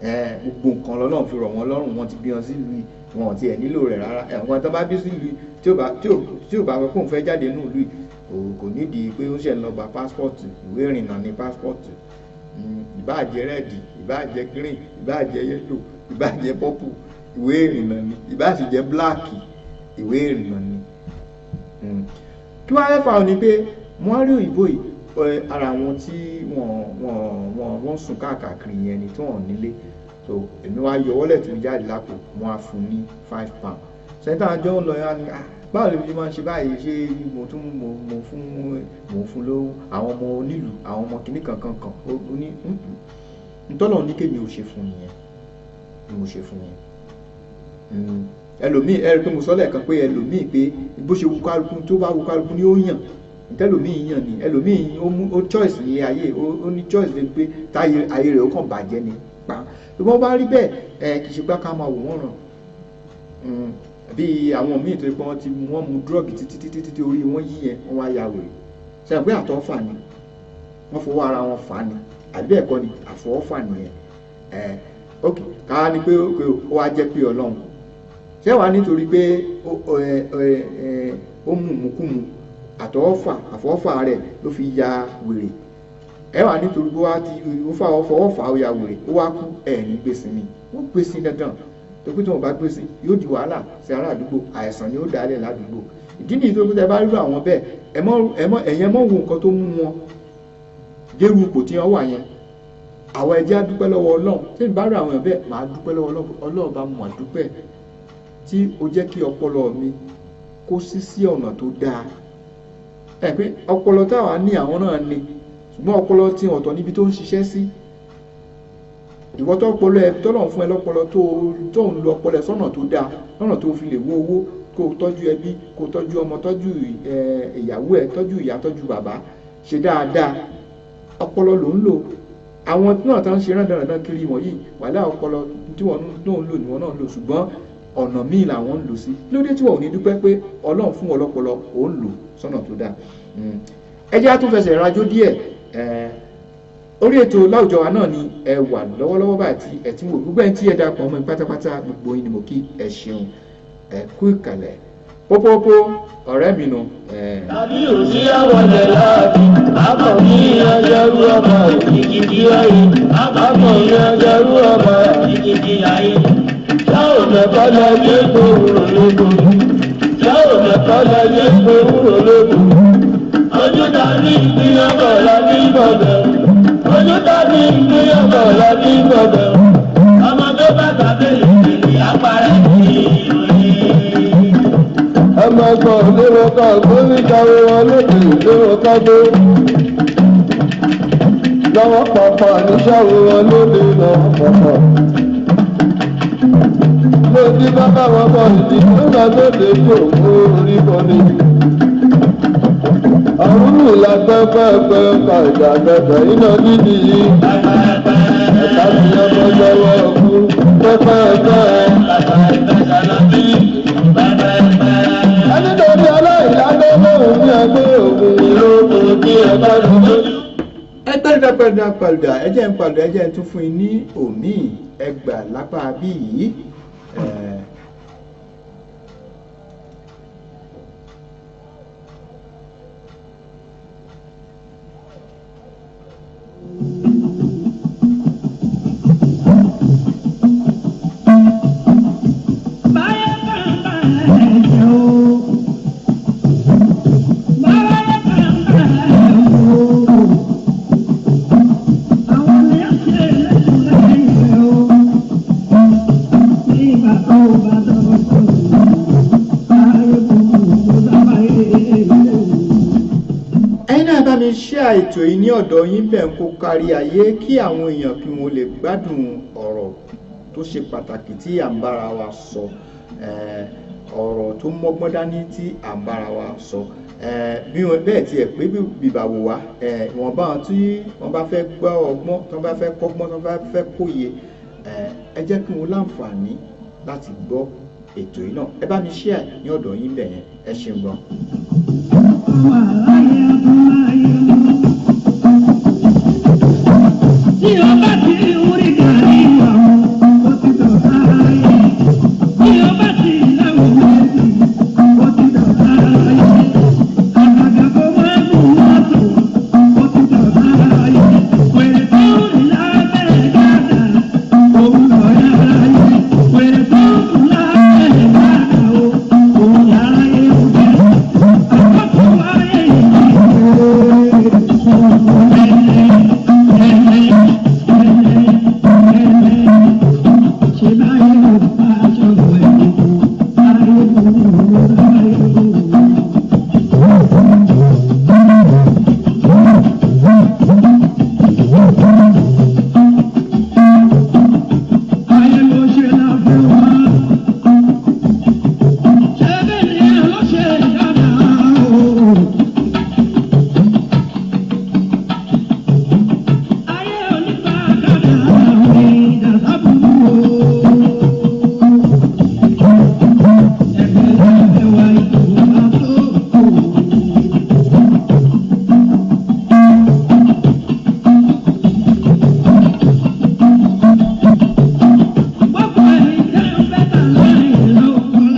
Gbogbo nǹkan lọ́lọ́run fi rọ̀ wọ́n lọ́rùn, wọ́n ti bí wọn sílùú yìí, wọn ò tiẹ̀ nílò rẹ̀ rárá. Ẹ̀wọ̀n tó bá bí sílùú yìí, tí ò bá fẹ́ kóun fẹ́ jáde nínú ìlú yìí, kò nídìí pé ó ṣe ń lọ gba passport. Ìwé ìrìnnà ní passport. Ìbáà jẹ́ red, ìbáà jẹ́ green, ìbáà jẹ́ yellow, ìbáà jẹ́ purple, ìwé ìrìnnà ni. Ìbáà sì jẹ́ black, ìwé ìrìnnà ni. Kí wàá fà ó ni pé wọ́n rí òyìnbó yìí, ara àwọn tí wọ́n sùn káàkiri yẹn ni, tí wọ́n nílé. So èmi wá yọ wọ́lẹ̀ tí mo jáde lápò, wọ́n á fún ní £5. Sẹ́ńtà àjọ ń lọ yẹn ni, "Ah, báwo lè fi máa ń ṣe báyìí?" Ṣé mo tún mo mo fún mo fún lówó àwọn ọmọ onílùú, àwọn ọmọ kìnnì kankan kan? Ó ní ntọ́lọ̀ ní kémi ò ṣe fún nìyẹn ni mo ṣe fún yẹn. Ẹlòmíì, ẹ rí i pé mo sọ lẹ́ẹ̀kan pé ẹlòmíì pé bó ṣe wù kálukú, tó bá wù kálukú ni ó yàn. Ntẹ́lòmíì yàn ni ẹlòmíì ó mú ó choice ní ayé, ó ní choice lè pé táyé ayé rẹ̀ ó kàn bàjẹ́ ni pa. Tó bá rí bẹ́ẹ̀, ẹ kì í ṣe gbá ká máa wò wọ́n ràn. Bí àwọn míì tó yẹ pé wọ́n ti wọ́n mu drug títí títí títí orí wọn yí yẹn, wọ́n wá ya wèrè. Ṣe àgbẹ̀ àtọ́fà ni wọ́n fọwọ́ ara wọn fà ni, àbí ẹ̀kọ́ ni àfọwọ́fà nìyẹn. Ẹ ok, ká ní pé ó wá jẹ́ pé Ọlọ́run ṣé wàá nítorí pé ó mú mukúmu, àfọwọ́fà rẹ̀ ló fi ya wèrè. Ẹ wà nítorí pé wá ti ó fọwọ́ fà, ó ya wèrè, ó wá kú, ẹ̀ ní gbèsè ni wọ́n gbèsè dandan tó pé tí wọ́n bá gbèsè, yóò di wàhálà sí ará àdúgbò, àìsàn ni ó dálẹ̀ ládùúgbò. Ìdí nìyí tó pé tẹ bá rírọ àwọn bẹ́ẹ̀, ẹ mọ́ ẹ mọ́ ẹ̀yẹn mọ́ wo nǹkan tó mú wọn dérú ipò tí wọ́n wà yẹn. Àwọn ẹjẹ́ á dúpẹ́ lọ́wọ́ Ọlọ́run. Tí n bá rí àwọn èèyàn bẹ́ẹ̀, màá dúpẹ́ lọ́wọ́ Ọlọ́run. Ọlọ́run bá mọ̀ dúpẹ́ tí ó jẹ́ kí ọpọlọ mi kó sí sí ọ̀nà tó dáa. Ẹ pé ọpọlọ táwa ní, àwọn náà ní, ṣùgbọ́n ọpọlọ tí ọ̀tọ̀ níbi tó ń ṣiṣẹ́ sí. Ìwọ tó ọpọlọ ẹ tọ́lọ̀ fún ẹ lọ́pọlọ, tó ń lo ọpọlọ ẹ sọ́nà tó dáa, lọ́nà tó fi lè wó owó, kó o tọ́jú ẹbí, kó o tọ́jú ọmọ, tọ́jú ìyàwó ẹ, tọ́jú ìyá, tọ́jú bàbá, ṣe dáadáa, ọpọlọ ló ń lò. Àwọn náà tó ń ṣe rándanrandan kiri wọ̀nyí, wàhálà ọpọlọ tí wọ́n náà ń lò ni wọ́n náà ń lò, ṣùgbọ́n ọ̀nà míì làwọn ń lò sí. Lóde tí wọ́n ò ní dúpẹ́ pé Ọlọ́run fún wọn lọ́pọlọ, ò ń lò sọ́nà tó dáa. Ẹ jẹ́ á tún fẹsẹ̀ rajó díẹ̀. Orí ètò láwùjọ wa náà ni ẹ wà lọ́wọ́lọ́wọ́ báyìí tí ẹ ti ń wò. Gbogbo ẹni tí ẹ dapò ọmọ mi pátápátá, gbogbo yín ni mo kí. Ẹ ṣeun, ẹ kú ìkàlẹ̀. Pópópó ọ̀rẹ́ mi nù. Tàbí òsì àwọlẹ̀ láàbì, àbọ̀ ní ajárú ọmọ òkìkí ayé, àbọ̀ ní ajárú ọmọ òkìkí ayé. Ṣáò mẹ́kọ́ lọ jẹ́ gbòòrò lóko, ṣáò mẹ́kọ́ lọ jẹ́ gbòòrò lóko. Ojú ta ní ìpínyàbọ̀ la ní gbọ̀ngàn, ojú ta ní ìpínyàbọ̀ la ní gbọ̀ngàn. Ọmọ tó bá tàbí lè ní apárẹ́ ní ìròyìn. máa gbọ́ léwọ́ ká gbórí káwé wọn lóde léwọ́ ká gbó. Lọ́wọ́ pàpà níṣàwó wọn lóde lọ́wọ́ pàpà. Lòdì bàbá wọn bọ̀ ìdí nígbà tó dé kó orí bọ́ni. Àwọn ìlà pẹ́pẹ́pẹ́ ka ìjà bẹ̀bẹ̀ iná dídì yìí. Ẹ̀ka ti ọmọ lọ́wọ́ ọkú pẹ́pẹ́pẹ́. Ẹni torí aláìlágbé lóhùn ní ẹgbẹ́ ògùn ìlókun kí ẹ bá lọ. Ẹ gbẹ́dọ̀ gbẹ́dọ̀ pàlùdà, ẹ jẹ́ ń pàlùdà, ẹ jẹ́ ń tún fún yín ní òmíì ẹgbà lápá bí yìí. Ẹ̀yin náà bá mi share ètò yìí ní ọ̀dọ̀ yín bẹ́ẹ̀ kó kárí ayé kí àwọn èèyàn kí wọ́n lè gbádùn ọ̀rọ̀ tó ṣe pàtàkì tí à ń bára wa sọ, ọ̀rọ̀ tó mọ́gbọ́n dání tí à ń bára wa sọ. Bí wọ́n bẹ́ẹ̀ tiẹ̀ pé bìbà wò wá, ìwọ̀nba àwọn tí wọ́n bá fẹ́ gbọ́ ọgbọ́n, tí wọ́n bá fẹ́ kọ́gbọ́n, tí wọ́n bá fẹ́ kóye, ẹ jẹ́ kí wọ́n láǹfààní láti gbọ́ ètò yìí náà. Ẹ bá mi share ní ọ̀dọ̀ yín bẹ́ẹ̀ yẹn, ẹ ṣeun gan. Tí o bá ti rí gàrí wà ó ti dọ̀tá ayé. Tí o bá ti láwọn méjì, ó ti dọ̀tá ayé. Àgàgà kó má gùn mọ́tò, ó ti dọ̀tá ayé. Wèrè tó rìn lábẹ́rẹ́ gàdà, òun lọ̀rẹ́ aráyé. Wèrè tó rìn lábẹ́rẹ́ gàdà, òun láráyé ń jẹ́. Àkókò ayé yìí.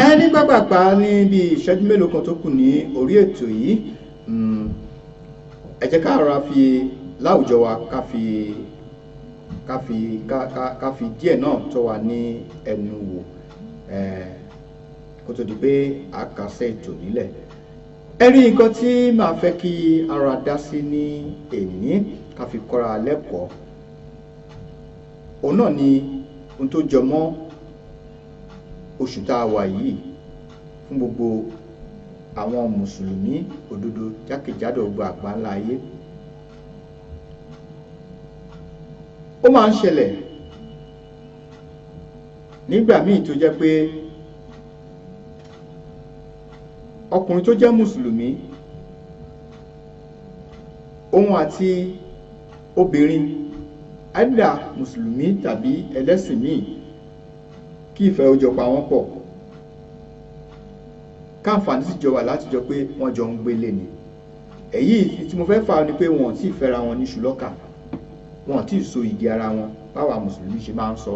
Ẹ ní pápápá ní bí ìṣẹ́jú mélòó kan tó kù ní orí ètò yìí, ẹ jẹ́ ká rọra fi láwùjọ wa ká fi ká fi ká ká ká fi díẹ̀ náà tó wa ní ẹnu wò, kó tó di pé a kásẹ̀ ètò nílẹ̀. Ẹ rí nǹkan tí màá fẹ́ kí ara dá sí ní èní ká fi kọ́ra lẹ́kọ̀ọ́, òun náà ni ohun tó jọ mọ́ oṣù tá a wà yìí fún gbogbo àwọn mùsùlùmí òdodo jákèjádò gbogbo àgbáńlá ayé. Ó máa ń ṣẹlẹ̀ nígbà míì tó jẹ́ pé ọkùnrin tó jẹ́ mùsùlùmí, òun àti obìnrin àìdá mùsùlùmí tàbí ẹlẹ́sìn míì, kí ìfẹ́ ó jọ pa wọ́n pọ̀, káǹfààní sì jọ wà láti jọ pé wọ́n jọ ń gbélé ni. Èyí tí mo fẹ́ fà ni pé wọn ò tí ì fẹ́ra wọn ní ṣùlọ́kà, wọn ò tí ì so igi ara wọn báwa mùsùlùmí ṣe máa ń sọ.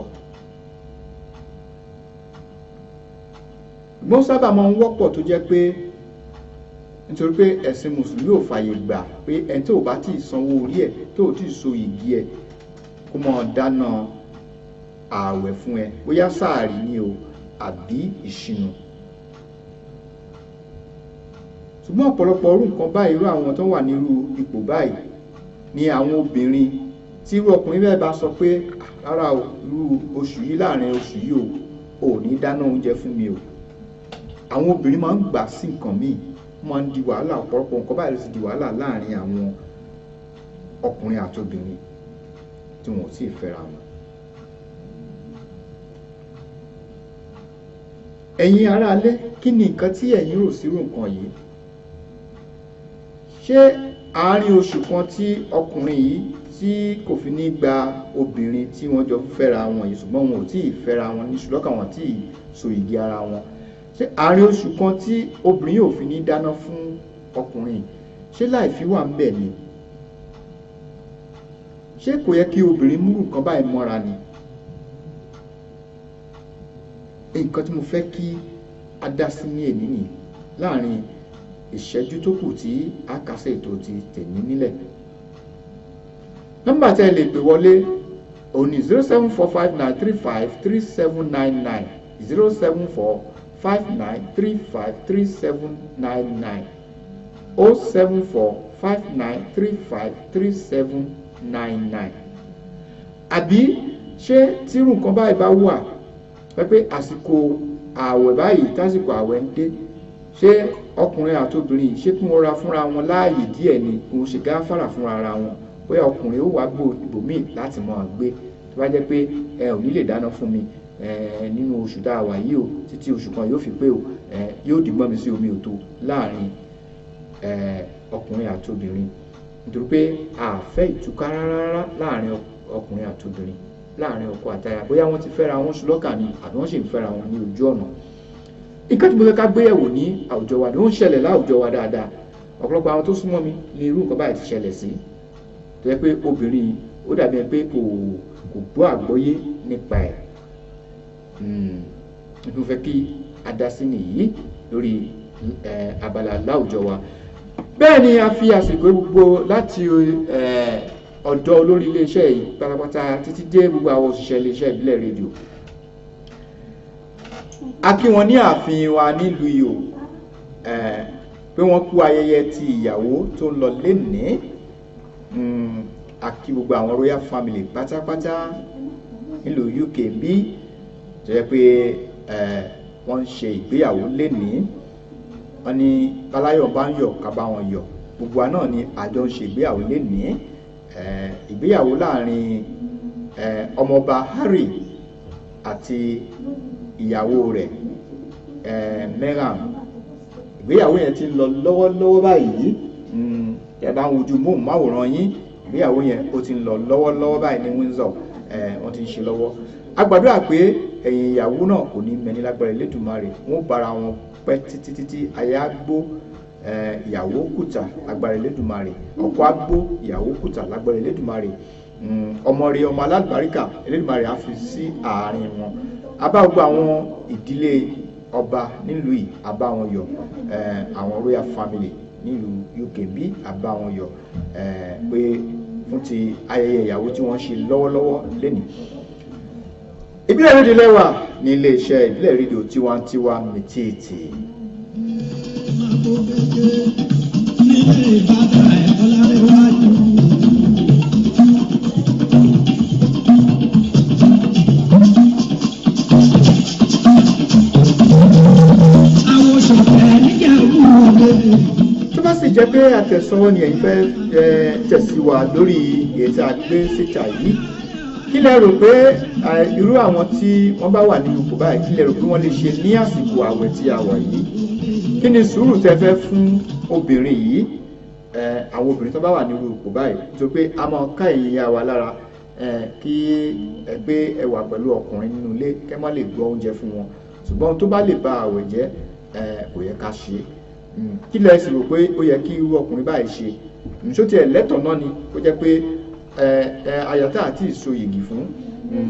Ṣùgbọ́n sábà máa ń wọ́pọ̀ tó jẹ́ pé nítorí pé ẹ̀sìn mùsùlùmí ò fààyè gbà pé ẹni tó bá tí ì sanwó orí ẹ̀, tó ò tí ì so igi ẹ̀, kó máa dáná ààwẹ̀ fún ẹ, bóyá sáàrì ni o àbí ìṣìnà. Ṣùgbọ́n ọ̀pọ̀lọpọ̀ irú nǹkan báyìí, irú àwọn tó wà nírú ipò báyìí ni àwọn obìnrin tí irú ọkùnrin bẹ́ẹ̀ bá sọ pé rárá o, irú oṣù yìí, láàrin oṣù yìí o, ò ní dáná oúnjẹ fún mi o. Àwọn obìnrin máa ń gbà sí nǹkan míì, máa ń di wàhálà. Ọ̀pọ̀lọpọ̀ nǹkan báyìí ló ti di wàhálà láàrin àwọn ọkùnrin àti obìnrin tí wọn ò tíì fẹ́ra wọn. Ẹ̀yin aráalé, kí ni nǹkan tí ẹ̀yin rò sírú nǹkan yìí? Ṣé àárín oṣù kan tí ọkùnrin yìí tí kò fi ní gba obìnrin tí wọ́n jọ fẹ́ra wọn yìí, ṣùgbọ́n wọn ò tí ì fẹ́ra wọn ní ṣùlọ́kà, wọn tí ì so igi ara wọn, ṣé àárín oṣù kan tí obìnrin yóò fi ní dáná fún ọkùnrin, ṣé láìfi wà ń bẹ̀ ni? Ṣé kò yẹ kí obìnrin múrù nǹkan báyìí mọ́ra ni? Nǹkan tí mo fẹ́ kí a dá sí ní èní nìyí láàrin ìṣẹ́jú tó kù tí a kásẹ̀ ètò ti tèmi nílẹ̀. Nọ́mbà tẹ́ ẹ lè pè wọlé òní 07459353799, 07459353799, 07459353799. Àbí ṣé tírú nǹkan báyìí bá wà pé àsìkò ààwẹ̀ báyìí, tásìkò ààwẹ̀ ń dé, ṣé ọkùnrin àti obìnrin yìí, ṣé kí wọ́n ra fúnra wọn láàyè díẹ̀ ni, kí wọ́n ṣe gáfárà fúnra ara wọn, bóyá ọkùnrin ó wá ibòmíì láti máa gbé, tó bá jẹ́ pé ẹ ò ní lè dáná fún mi nínú oṣù tá a wà yìí o, títí oṣù kan yóò fi pé o, yóò dìgbọ́n mi sí omi òtó láàrin ọkùnrin àti obìnrin, nítorí pé a fẹ́ ìtúká rárá láàrin ọkùnrin àti obìnrin, láàrin ọkọ àtaya, bóyá wọ́n ti fẹ́ra wọn ṣùlọ́kà ni àbí wọ́n sì ń fẹ́ra wọn ní ojú ọ̀nà. Nǹkan tí mo fẹ́ ká gbéyẹ̀wò ní àwùjọ wa ni ó ń ṣẹlẹ̀ láwùjọ wa dáadáa. Ọ̀pọ̀lọpọ̀ àwọn tó súnmọ́ mi ní irú nǹkan báyìí ti ṣẹlẹ̀ sí, tó jẹ́ pé obìnrin ó dàbí ẹni pé kò gbọ́ àgbọ́yé nípa ẹ̀. Mo fẹ́ kí a dá sí nìyí lórí abala láwùjọ wa. Bẹ́ẹ̀ ni a fi àsìkò gbogbo láti ọ̀dọ̀ olórí iléeṣẹ́ yìí pátápátá títí dé gbogbo àwọn òṣìṣẹ́ iléeṣẹ́ ìbílẹ̀ rédíò. A kí wọn ní ààfin wa nílùú Ìhò pé wọ́n kú ayẹyẹ ti ìyàwó tó ń lọ lénìí. A kí gbogbo àwọn royal family pátápátá nílùú UK bí tó jẹ́ pé wọ́n ń ṣe ìgbéyàwó lénìí. Wọ́n ní báláyọ̀ bá ń yọ̀ ká bá wọn yọ̀. Gbogbo wa náà ni àjọ ń ṣe ìgbéyàwó lénìí. Ìgbéyàwó láàrin ọmọọba Harry àti ìyàwó rẹ̀ Meghan. Ìgbéyàwó yẹn ti ń lọ lọ́wọ́lọ́wọ́ báyìí. Ẹ bá ń wojú móhùnmáwòrán yín, ìgbéyàwó yẹn ó ti ń lọ lọ́wọ́lọ́wọ́ báyìí ní Windsor, wọ́n ti ń ṣe lọ́wọ́. A gbàdúrà pé ẹ̀yìn ìyàwó náà kò ní mẹ́ni lágbára Elédùmarè, wọ́n bára wọn pẹ́ títí títí, aya gbó ìyàwó kùtà lágbára Elédùmarè, ọkọ agbó ìyàwó kùtà lágbára Elédùmarè, ọmọ rẹ̀ ọmọ alálùbáríkà Elédùmarè á fi sí àárín wọn. A bá gbogbo àwọn ìdílé ọba nílùú yìí, a bá wọn yọ̀, àwọn royal family nílùú UK bí a bá wọn yọ̀ pé fún ti ayẹyẹ ìyàwó tí wọ́n ṣe lọ́wọ́lọ́wọ́ lénìí. Ìbílẹ̀ rédíò lẹ́wà ní iléeṣẹ́ ìbílẹ̀ rédíò tiwantiwa mìtìtì. Tó bá sì jẹ́ pé àtẹ̀sọ́wọ́ ni ẹ̀yin fẹ́ tẹ̀sí wa lórí ètò àgbé síta yìí, kí lẹ rò pé irú àwọn tí wọ́n bá wà nínú ipò báyìí, kí lẹ rò pé wọ́n lè ṣe ní àsìkò àwẹ̀ tí a wà yìí? Kí ni sùúrù tẹ́ fẹ́ fún obìnrin yìí, àwọn obìnrin tó bá wà nínú ipò báyìí? Nítorí pé a máa ká ẹ̀yin ya wa lára kí ẹ pé ẹ wà pẹ̀lú ọkùnrin nínú ilé kẹ́ má lè gbọ́ oúnjẹ fún wọn, ṣùgbọ́n tó bá lè ba àwẹ̀ jẹ́ kò yẹ ká ṣe. Kí lẹ sì rò pé ó yẹ kí irú ọkùnrin báyìí ṣe? Ṣó tiẹ̀ lẹ́tọ̀ọ́ náà ni kó jẹ́ pé àyàtà àti ìso yìgì fún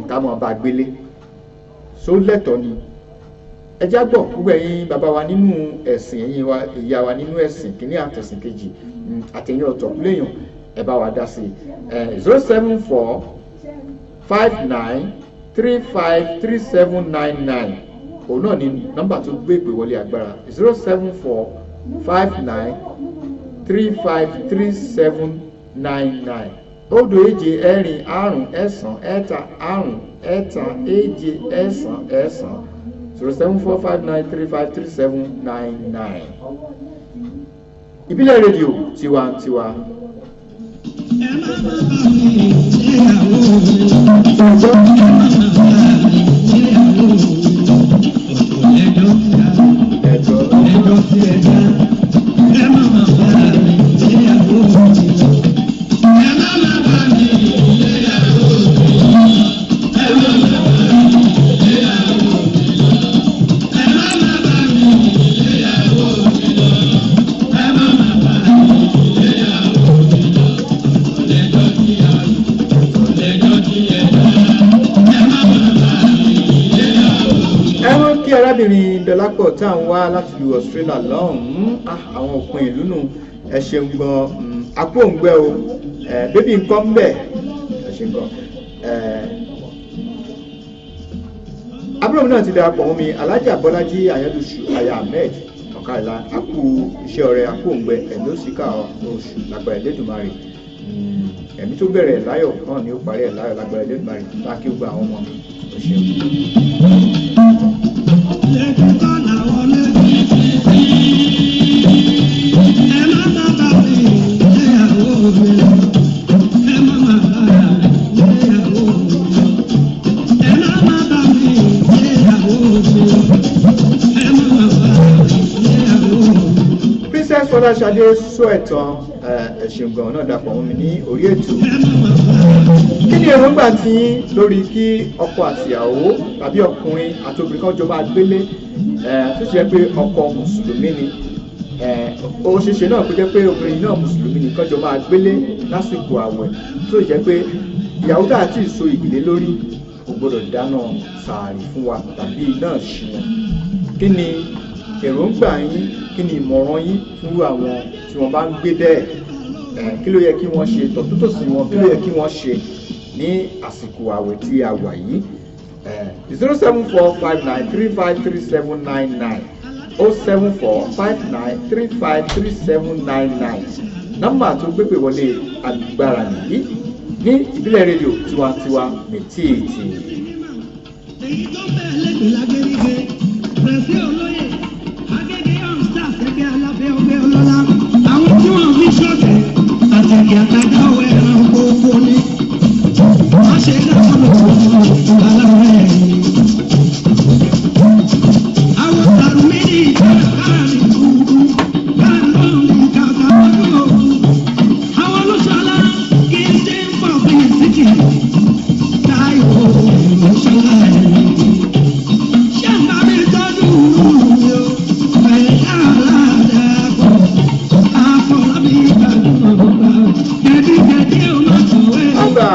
ká máa bá gbélé, ṣó lẹ́tọ̀ọ́ ni? Ẹ já gbọ́ gbogbo ẹ̀yin bàbá wa nínú ẹ̀sìn, ẹ̀yin ìyá wa nínú ẹ̀sìn kìíní àtẹ̀sìn kejì, àtẹ̀yìn ọ̀tọ̀ léèyàn, ẹ bá wa dá sí i. 07459353799 òun náà ni nọ́mbà tó gbé ìpè wọlé agbára, 07459353799. 0 7 4 5 6 3 5 3 6 4 07459353799. Ìbílẹ̀ rédíò tiwantiwa. Ẹjọ́ Ẹ̀wọ̀n kí arábìnrin Dọlápọ̀ tá à ń wá láti lu Australia lọ́hùn-ún. Àwọn òpin ìlú nù, ẹ ṣeun gan. Àpò òǹgbẹ o, bébí nǹkan ń bẹ̀, ẹ ṣeun gan. Àbúrò mi náà ti darapọ̀ mọ́ mi, Alhaja Bọ́lájí Àyàndùsù Aya Ahmed Ọ̀kàìlá. Àkú iṣẹ́ ọrẹ, àpò òǹgbẹ, ẹ̀mí ó sì ká oṣù lágbára Elédùmarè. Ẹ̀mí tó bẹ̀rẹ̀ láyọ̀ náà ni ó parí ẹ̀ láyọ̀ lágbára Elédùmarè. Bá kí ó gba àwọn ọmọ mi, ẹ ṣeun. Princess Fọláṣadé sọ ẹ̀tàn, ẹ ṣeun gan náà dapọ̀ mọ́ mi ní orí ètò. Kí ni èròǹgbà tí yín lórí kí ọkọ àtìyàwó tàbí ọkùnrin àti obìnrin kan jọ máa gbélé, tó ṣe jẹ́ pé ọkọ mùsùlùmí ni, ó ṣeéṣe náà kó jẹ́ pé obìnrin náà mùsùlùmí ni, kán jọ máa gbélé lásìkò àwẹ̀, tó jẹ́ pé ìyàwó tá a ti so ìgbìlẹ̀ lórí kò gbọdọ̀ dáná sàárì fún wa tàbí iná ṣìnà? Kí ni èròǹgbà yín? Kí ni ìmọ̀ràn yín fún àwọn tí wọ́n bá ń gbé bẹ́ẹ̀? Kí ló yẹ kí wọ́n ṣe tọ̀tútòsí wọn? Kí ló yẹ kí wọ́n ṣe ní àsìkò àwẹ̀ tí a wà yìí? 07459353799, 07459353799, nọ́mbà tó gbégbé wọlé agbára nìyí ní Ìbílẹ̀ rédíò tiwantiwa mìtíìtì. Èyí tó bẹ́ẹ̀ lẹ́gbẹ̀ẹ́ lágbẹ́rígbẹ́ pẹ̀sí olóyè agége young stars ẹgbẹ́ alábẹ́ ọgbẹ́ ọlọ́lá, àwọn tí wọ́n fi ṣọ́ọ̀tẹ̀ àtẹ̀kẹ́ àtàjà ọwọ́ ẹran kókó ní. Wọ́n ṣe dáhùn lọ́wọ́ aláwọ̀ ẹ̀yìn. Àwọn tàrùmí ní ìjọba káàmì kúkú káàmì ní kàkà ọdún òkú. Àwọn olóṣọlá kì í ṣe ń pọ̀ bí ìsìkì. Táyọ̀ olóṣọlá ẹ̀yìn. Ṣé ń bá mi tọ́jú mi o? Pẹ̀lú àlàdàpọ̀, àfọlábí gbàdúrà. Ẹbí jẹ́jẹ́ o máa tọ̀wé. Àgbà.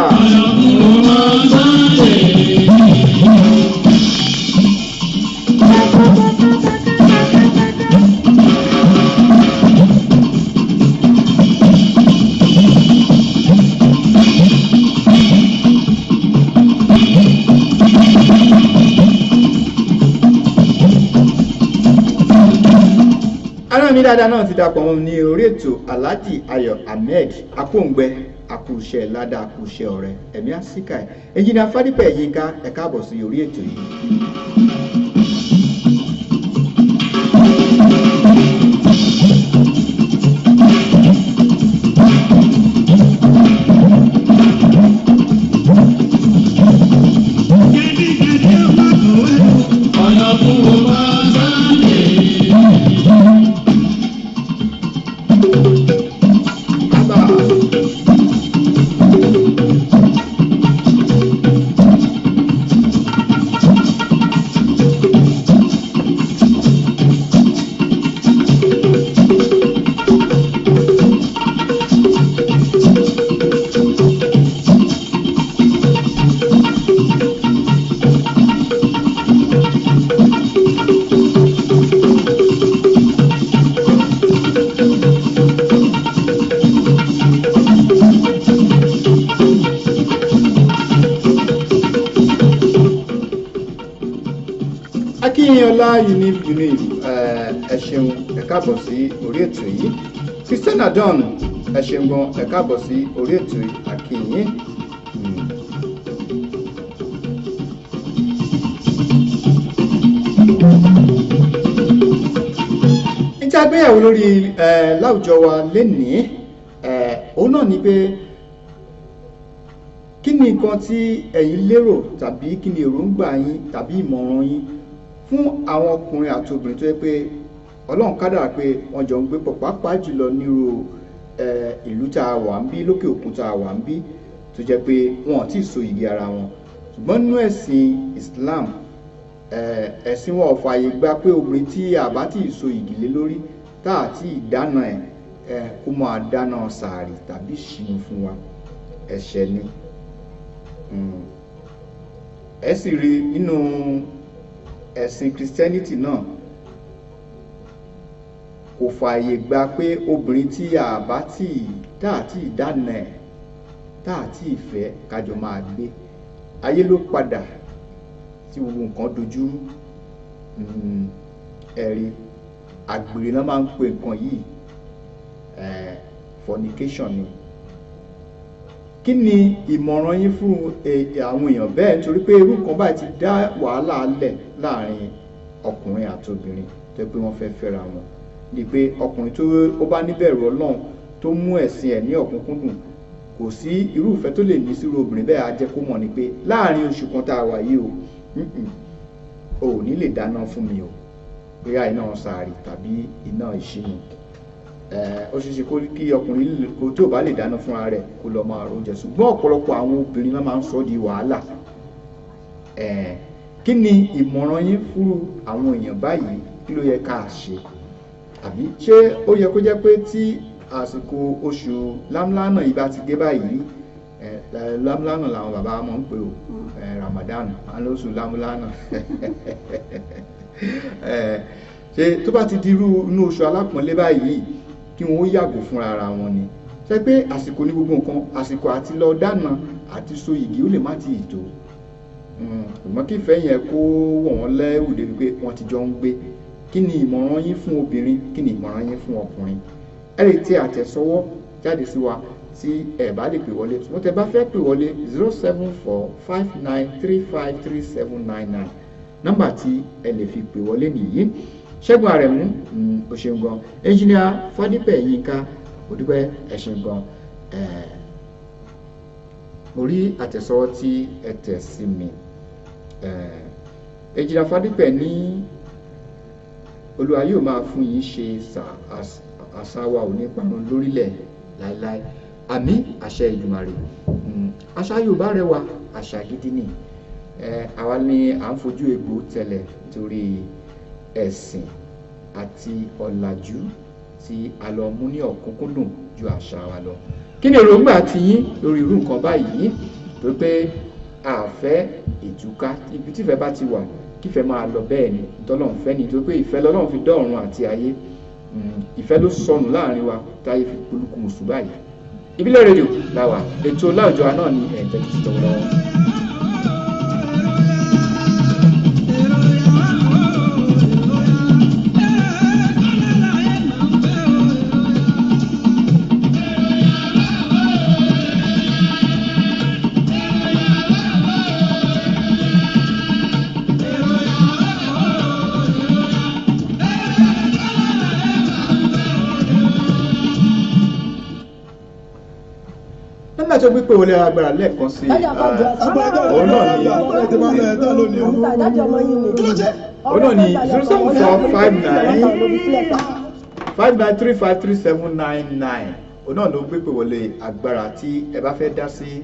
Ará mi dáadáa náà ti dapọ̀ mọ́ mi ní orí ètò, Alhaji Ayọ̀ Ahmed Akóǹgbẹ, àkùṣe ládàá, àkùṣe ọ̀rẹ́ ẹ̀mí àsìkà ẹ̀, ẹnjìnìà Fádípẹ̀ Yínká, ẹ káàbọ̀ sí orí ètò yìí. Jẹ́bí jẹ́jẹ́ o máa tọ̀wé o. Àgbà. Akínyìnọlá Unif Unif, ẹ ṣeun, ẹ káàbọ̀ sí orí ètò yìí. Christiana Don, ẹ ṣeun gan, ẹ káàbọ̀ sí orí ètò yìí, akínyìn. gbéyàwó lórí láwùjọ wa lénìí, òun náà ni pé kí ni nǹkan tí ẹ̀yin lérò tàbí kí ni èròǹgbà yín tàbí ìmọ̀ràn yín fún àwọn ọkùnrin àti obìnrin tó yẹ pé Ọlọ́run kádàrá pé wọ́n jọ ń gbé pọ̀, pàápàá jùlọ nírú ìlú tá a wà ń bí, lókè òkun tá a wà ń bí, tó jẹ́ pé wọn ò tí ì so igi ara wọn, ṣùgbọ́n nínú ẹ̀sìn Islam, ẹ̀sìn wọn ò fààyè gba pé obìnrin tí a bá tí ì so igi lé lórí, tá a tí ì dáná ẹ̀, kó máa dáná sàárì tàbí ṣìnú fún wa, ẹ̀ṣẹ̀ ni. Ẹ sì rí nínú ẹ̀sìn Christianity náà, kò fààyè gba pé obìnrin tí a bá tí tá a tí dáná ẹ̀, tá a tí fẹ́, kájọ máa gbé. Ayé ló padà tí gbogbo nǹkan dojúrú. Ẹ̀rí àgbèrè náà máa ń pè nǹkan yìí, fornication ni. Kí ni ìmọ̀ràn yín fún àwọn èèyàn bẹ́ẹ̀? Nítorí pé irú nǹkan báyìí ti dá wàhálà lẹ̀ láàrin ọkùnrin àti obìnrin tó pé wọ́n fẹ́ fẹ́ra wọn, ni pé ọkùnrin tó ó bá níbẹ̀rù Ọlọ́run, tó mú ẹ̀sìn ẹ̀ ní ọ̀kúnkúndùn, kò sí irúfẹ́ tó lè ní sírú obìnrin bẹ́ẹ̀. Á jẹ́ kó mọ̀ ni pé láàrin oṣù kan tá a wà yìí o, o ò ní lè dáná fún mi o, bóyá iná sàárì tàbí iná ìṣínú. Ó ṣeé ṣe kó kí ọkùnrin kó tí ò bá lè dáná fúnra rẹ̀ kó lọ máa oúnjẹ, ṣùgbọ́n ọ̀pọ̀lọpọ̀ àwọn obìnrin náà máa ń sọ di wàhálà. Kí ni ìmọ̀ràn yín fún àwọn èèyàn báyìí? Kí ló yẹ ká ṣe? Àbí ṣé ó yẹ kó jẹ́ pé tí àsìkò oṣù lámlánà yìí bá ti dé báyìí, lámlánà làwọn bàbá máa ń pè ó, Ramadan, àwọn oṣù lámlánà, ṣe tó bá ti dirú inú oṣù alápọ̀nlé báyìí kí wọ́n ó yàgò fúnra ara wọn ni? Ṣe pé àsìkò ní gbogbo nǹkan, àsìkò àti lọ dáná àti so igi ó lè má ti tó, ṣùgbọ́n kí ìfẹ́ yẹn kó wọ̀ wọ́n lẹ́rù débi pé wọ́n ti jọ ń gbé. Kí ni ìmọ̀ràn yín fún obìnrin? Kí ni ìmọ̀ràn yín fún ọkùnrin? Ẹ lè tẹ àtẹ̀sọ́wọ́ jáde sí wa tí ẹ bá lè pè wọlé. Ṣùgbọ́n tẹ bá fẹ́ pè wọlé, 07459353799, nọ́mbà tí ẹ lè fi pè wọlé nìyí. Ṣẹ́gun Àrẹ̀mú, o ṣeun gan. Ẹnjìníà Fádípẹ̀ Yínká Òdúpẹ́, ẹ ṣeun gan. Mo rí àtẹ̀sọ́wọ́ tí ẹ tẹ̀ sí mi. Ẹnjìníà Fádípẹ̀ ní Olúwa yóò máa fún yín ṣe, àṣà wa ò ní parun lórílẹ̀ láéláé, àmín, àṣẹ Ìdùmarè. Àṣà Yorùbá rẹwà, àṣà gidi ni. Àwa ni à ń fojú egbò tẹ̀lẹ̀ nítorí ẹ̀sìn àti ọ̀làjú tí a lọ mú ní ọ̀kúnkúndùn ju àṣà wa lọ. Kí ni èròǹgbà ti yín lórí irú nǹkan báyìí? Torí pé àfẹ́ ìtúká, ibi tí ìfẹ́ bá ti wà, kífẹ́ máa lọ bẹ́ẹ̀ ni tọ́lọ́run fẹ́ ni, torí pé ìfẹ́ lọ́lọ́run fi dá ọ̀run àti ayé. Ìfẹ́ ló sọnù láàrin wa táyé fi polúkúmuṣu báyìí. Ìbílẹ̀ Rédíò làwà, ètò láwùjọ wa náà ni ẹ̀ ń tẹ́tí sí lọ́wọ́lọ́wọ́. Nígbà tó gbé wọlé agbára lẹ́ẹ̀kan sí, òun náà ni 0745959353799, òun náà ló gbé pé wọlé agbára tí ẹ bá fẹ́ dá sí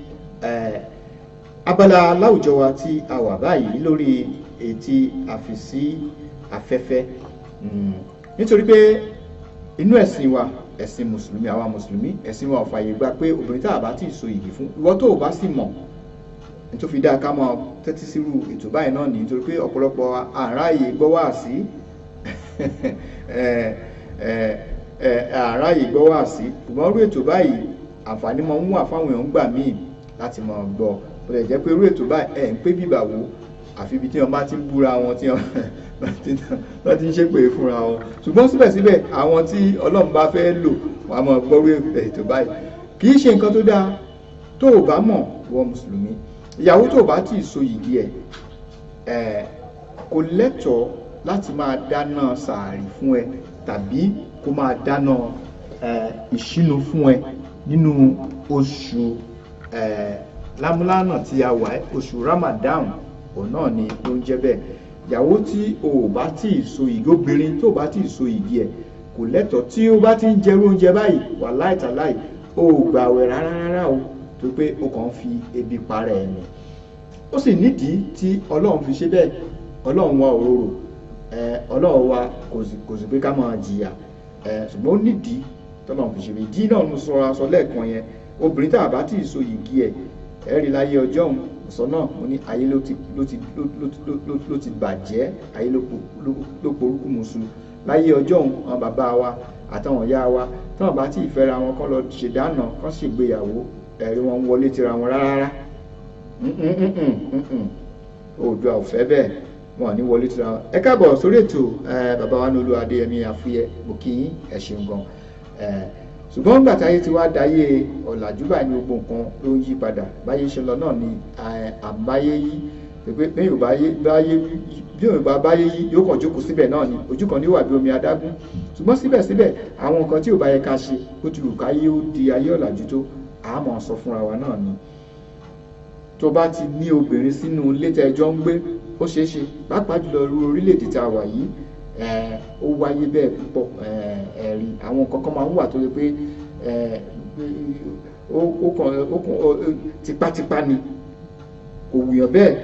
abala láwùjọ wa tí a wà báyìí lórí ètí àfìsí afẹ́fẹ́. Nítorí pé inú ẹ̀sìn wa, ẹ̀sìn mùsùlùmí, àwa mùsùlùmí, ẹ̀sìn wa ò fààyè gba pé obìnrin tá a bá tí ì so igi fún, ìwọ tó o bá sì mọ̀, tó fi dáa ká máa tẹ́tí sírú ètò báyìí náà nìyí, nítorí pé ọ̀pọ̀lọpọ̀ àráyè gbọ́ wá sí, àráyè gbọ́ wá sí. Ṣùgbọ́n irú ètò báyìí, àǹfààní máa ń wà fáwọn èèyàn gbà míì láti máa gbọ́. Bó lè jẹ́ pé irú ètò báyìí ẹ̀ ń pé bíbà wò, àfi ibi tí wọ́n bá ti ń búra wọn, tí wọ́n ti ń ṣépè fúnra wọn. Ṣùgbọ́n síbẹ̀síbẹ̀, àwọn tí Ọlọ́run bá fẹ́ lò wọ́n á máa gbọ́rú ètò báyìí. Kì í ṣe nǹkan tó dáa tó o bá mọ̀, wọ́n mùsùlùmí, ìyàwó tó o bá tí ì so yìgì ẹ̀, kò lẹ́tọ̀ọ́ láti máa dáná sàárì fún ẹ tàbí kó máa dáná ìṣínu fún ẹ nínú oṣù lámúlánà tí a wà, oṣù Ramadan, òun náà ni ló ń jẹ́ bẹ́ẹ̀. Ìyàwó tí o ò bá tí ì so igi, obìnrin tó o bá tí ì so igi ẹ̀ kò lẹ́tọ̀ọ́. Tí o bá ti ń jẹrú oúnjẹ báyìí, wàláì tàláì, o ò gbààwẹ̀ rárá rárá o, tó pé o kàn ń fi ebi para ẹ̀ ni. Ó sì nídìí tí Ọlọ́run fi ṣe bẹ́ẹ̀. Ọlọ́run wa òróró, Ọlọ́run wa kò sì pé ká máa jìyà, ṣùgbọ́n ó nídìí tọ́lọ́run fi ṣe bẹ́ẹ̀. Ìdí náà mo sọra sọ lẹ́ẹ̀kan yẹn. Obìnrin tá a bá tí ì so yìgì ẹ̀, ẹ̀ rí láyé ọjọ́ òun sọ náà, mo ní ayé ló ti bàjẹ́, ayé ló porúkú musu. Láyé ọjọ́ òun, àwọn bàbá wa àtàwọn ìyá wa, táwọn bá tí ì fẹ́ra wọn kọ́ lọ ṣèdáná kọ́ ṣègbéyàwó, ẹ̀rí wọn wọlé tira wọn rárá. Oòduà ò fẹ́ bẹ́ẹ̀, wọn ò ní wọlé tira wọn. Ẹ káàbọ̀ sórí ètò, bàbá wa ní Olú Adéyẹmí Àfúyẹ́, mo kí yín, ẹ ṣeun gan. Ṣùgbọ́n nígbà táyé ti wá dayé ọ̀làjú báyìí ní gbogbo nǹkan ló ń yí padà. Báyé ṣe lọ náà ni àbáyé yí pé bí Yorùbá báyé yí, yóò kàn jókòó síbẹ̀ náà ni, ojú kan ní wà bí omi adágún. Ṣùgbọ́n síbẹ̀síbẹ̀, àwọn nǹkan tí ò bá yẹ ká ṣe, ó ti wù káyé ó di ayé ọ̀làjú tó, àá sọ fúnra wa náà ni. Tó bá ti ní obìnrin sínú ilé tẹ́ ẹjọ́ ń gbé, ó ṣeé ṣe, pàápàá jùlọ irú orílẹ̀-èdè tá a wà yìí, ó wáyé bẹ́ẹ̀ púpọ̀. Ẹ̀rí àwọn nǹkan kan máa ń wà tó yẹ pé ó kàn tipátipá ni, kò wùyàn bẹ́ẹ̀,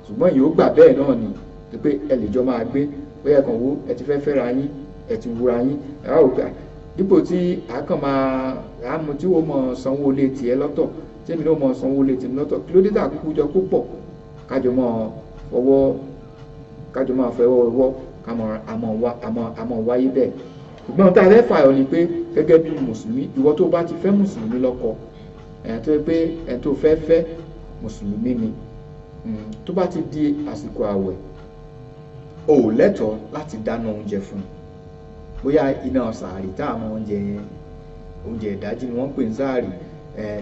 ṣùgbọ́n èyí ó gbà bẹ́ẹ̀ náà ni pé ẹ lè jọ máa gbé. Bóyá kàn wo ẹ ti fẹ́ fẹ́ra yín, ẹ ti wúra yín, ẹ wá wò pé dípò tí a kàn máa àmú tí ó mọ̀ sanwó ilé tiẹ̀ lọ́tọ̀, tí èmi náà mọ̀ sanwó ilé tèmi lọ́tọ̀, kí ló dé tá àkókò jọ púpọ̀, kájọ máa fọwọ́, kájọ máa fọwọ́ wọ́, àmọ́ wáyé bẹ́ẹ̀. Ṣùgbọ́n tá a fẹ́ fààyàn ni pé gẹ́gẹ́ bí mùsùlùmí, ìwọ tó bá ti fẹ́ mùsùlùmí lọ́kọ, ẹ̀ tó yẹ pé ẹ̀ tó fẹ́ fẹ́ mùsùlùmí ni, tó bá ti di àsìkò àwẹ̀, o ò lẹ́tọ̀ọ́ láti dáná oúnjẹ fún un. Bóyá iná sàárì tá a mọ oúnjẹ yẹn, oúnjẹ ìdájí ni wọ́n ń pè ní sàárì,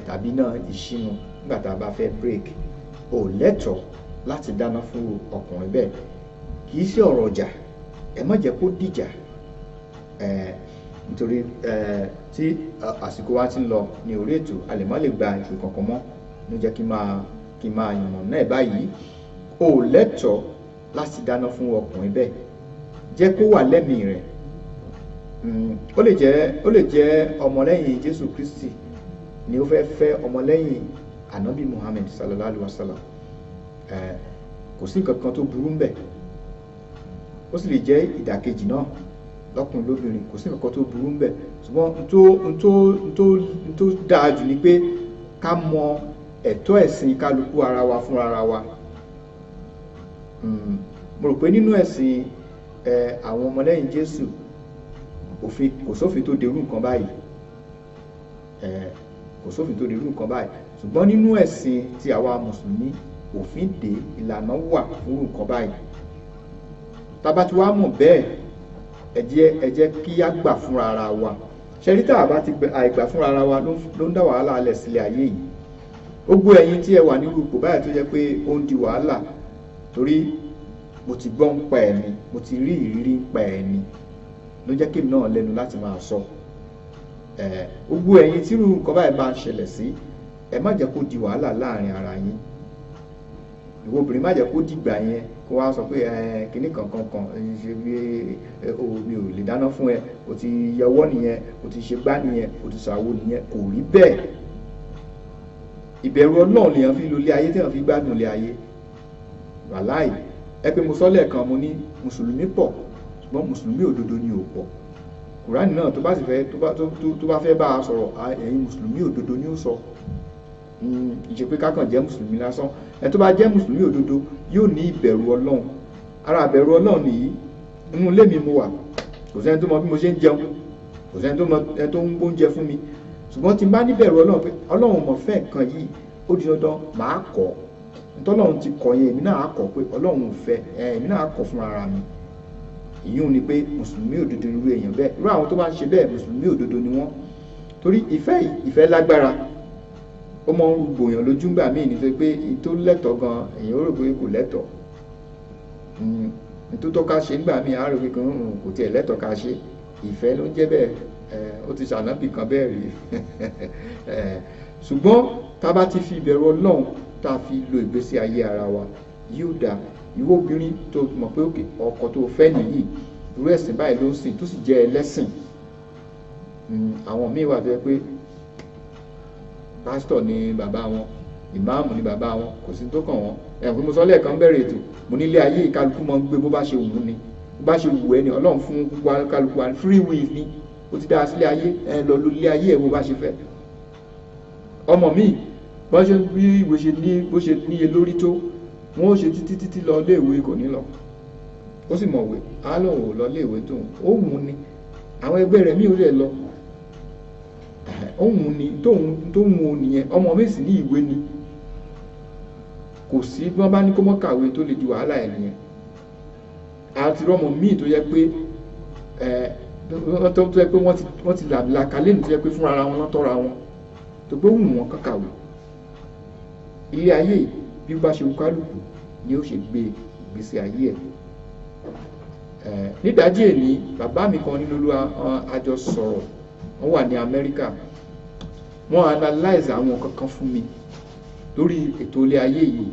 tàbí iná ìṣínu nígbà tá a bá fẹ́ break, o ò lẹ́tọ̀ọ́ láti dáná fún ọkùnrin bẹ́ẹ̀. Kì í ṣe ọ̀rọ̀ ọjà, ẹ má jẹ́ kó dìjà, nítorí tí àsìkò wa ti ń lọ ní orí ètò, a lè má lè gba ìpè kankan mọ́, ló jẹ́ kí n máa yànnà náà báyìí. O ò lẹ́tọ̀ọ́ láti dáná fún ọkùnrin bẹ́ẹ̀. Jẹ́ kó wà lẹ́mìí rẹ̀. Ó lè jẹ́ ọmọlẹ́yìn Jésù Kristi ni ó fẹ́ fẹ́, ọmọlẹ́yìn Anabi Muhammad sallallahu alayhi wa sallam, kò sí nǹkan kan tó burú ń bẹ̀. Ó sì lè jẹ́ ìdàkejì náà, lọ́kùnrin lóbìnrin, kò sí nǹkan tó burú ń bẹ̀. Ṣùgbọ́n n tó dáa jù ni pé ká mọ ẹ̀tọ́ ẹ̀sìn kálukú ara wa fúnra ara wa. Mo rò pé nínú ẹ̀sìn àwọn ọmọlẹ́yìn Jésù, òfin kò sófin tó derú nǹkan báyìí, kò sófin tó derú nǹkan báyìí. Ṣùgbọ́n nínú ẹ̀sìn tí àwa mùsùlùmí, òfin dé, ìlànà wà fún nǹkan báyìí. Tá bá ti wá mọ̀ bẹ́ẹ̀, ẹ jẹ́ kí á gbà fúnra ara wa. Ṣẹ́rí tá a bá ti àìgbà fúnra ara wa ló ń dá wàhálà alẹ̀ sílẹ̀ ayé yìí. Gbogbo ẹ̀yin tí ẹ wà nírú ipò báyìí tó jẹ́ pé ó ń di wàhálà, torí mo ti gbọ́ ń pa ẹ̀ ni, mo ti rí ìrírí ń pa ẹ̀ ni, ló jẹ́ kémi náà lẹ́nu láti máa sọ. Ẹ̀ gbogbo ẹ̀yin tí irú nǹkan báyìí bá ń ṣẹlẹ̀ sí, ẹ má jẹ́ kó di wàhálà láàrin ara yín. Ìwọ obìnrin, má jẹ́ kó dìgbà yẹn kó wá sọ pé ẹ kinní kankan kan ṣe bí o mi ò lè dáná fún ẹ, o ti yọwọ́ nìyẹn, o ti ṣe gbá nìyẹn, o ti ṣàwo nìyẹn. Kò rí bẹ́ẹ̀. Ìbẹ̀rù Ọlọ́run lèèyàn fi lo ilé ayé, téèyàn fi gbádùn ilé ayé. Wàláì, ẹ pé mo sọ lẹ́ẹ̀kan, mo ní mùsùlùmí pọ̀, ṣùgbọ́n mùsùlùmí òdodo ni ò pọ̀. Kùránì náà, tó bá sì fẹ́ tó bá fẹ́ bá a sọ̀rọ̀, ẹ̀yin mùsùlùmí òdodo ni ó sọ. Ìṣe pé kákan jẹ́ mùsùlùmí lásán. Ẹ tó bá jẹ́ mùsùlùmí òdodo yóò ní ìbẹ̀rù Ọlọ́run. Ara ìbẹ̀rù Ọlọ́run nìyí: inú ilé mi mo wà, kò sẹ́ni tó mọ bí mo ṣe ń jẹun, kò sẹ́ni tó mọ ẹni tó ń gbóúnjẹ fún mi. Ṣùgbọ́n tí n bá níbẹ̀rù Ọlọ́run pé Ọlọ́run mọ̀ fẹ́ nǹkan yìí, ó di dandan màá kọ̀. Ntọ́lọ́run ti kọ̀ yẹn, èmi náà á kọ̀ pé Ọlọ́run ò fẹ́ ẹ, èmi náà á kọ̀ fún ara mi. Ìyún ni pé mùsùlùmí òdodo irú èèyàn bẹ́ẹ̀, irú àwọn tó bá ń ṣe bẹ́ẹ̀, mùsùlùmí òdodo ni wọ́n. Torí ìfẹ́, ìfẹ́ lágbára, ó mọ ń gbòyàn lójú ńgbà míì, nítorí pé tó lẹ́tọ̀ọ́ gan, èèyàn ó rò pé kò lẹ́tọ̀ọ́. Tó tọ́ ká ṣe ńgbà míì, á rò pé kò tiẹ̀ lẹ́tọ̀ọ́ ká ṣe. Ìfẹ́ ló ń jẹ́ bẹ́ẹ̀. Ó ti ṣànábì kan bẹ́ẹ̀ rí. Ṣùgbọ́n tá a bá ti fi ìbẹ̀rù Ọlọ́run tá a fi lo ìgbésí ayé ara wa, yóò dáa. Ìwọ obìnrin tó mọ̀ pé òkè ọkọ tó fẹ́ nìyí, irú ẹ̀sìn báyìí ló ń sìn, tó sì jẹ́ ẹlẹ́sìn. Àwọn míì wà tó yẹ pé pásítọ̀ ni bàbá wọn, ìmáàmù ni bàbá wọn, kò sí tó kàn wọ́n. Ẹ̀kú mo sọ lẹ́ẹ̀kan bẹ̀rẹ̀ ètò, mo nílé ayé ìkálukú máa ń gbé bó bá ṣe wù ú ni, bó bá ṣe wù ẹ́ ni. Ọlọ́run fún kálukú wa free will ni, ó ti dá a sílé ayé, ẹ lọ lo ilé ayé ẹ bó bá ṣe fẹ́. Ọmọ mi bó ṣe bí ìwé ṣe ní, bó ṣe níye lórí tó, wọn ó ṣe títí títí lọ léèwé, kò ní lọ. Ó sì mọ̀wé, á lóun ò lọ léèwé tóun, ó wù ú ni. Àwọn ẹgbẹ́ rẹ̀ mí ò lè lọ, ó wù ú ni, tóun ò nìyẹn. Ọmọ mi sì ní ìwé ni, kò sí bí wọ́n bá ní kó mọ́ kàwé tó lè di wàhálà ẹ̀ nìyẹn. Àti rọ́mọ míì tó yẹ pé tó yẹ pé wọ́n ti làmìlaka lẹ́nu, tó yẹ pé fúnra wọn lọ́tọ́ra wọn, tó pé wù wọ́n kàn kàwé. Ilé ayé bí bá ṣe wù kálukú ni ó ṣe gbé ìgbésí ayé ẹ̀. Nídàájí èní, bàbá mi kan nínú Olúwa, àjọ sọ̀rọ̀, wọ́n wà ní Amẹ́ríkà. Wọ́n analyze àwọn kankan fún mi lórí ètò ilé ayé yìí,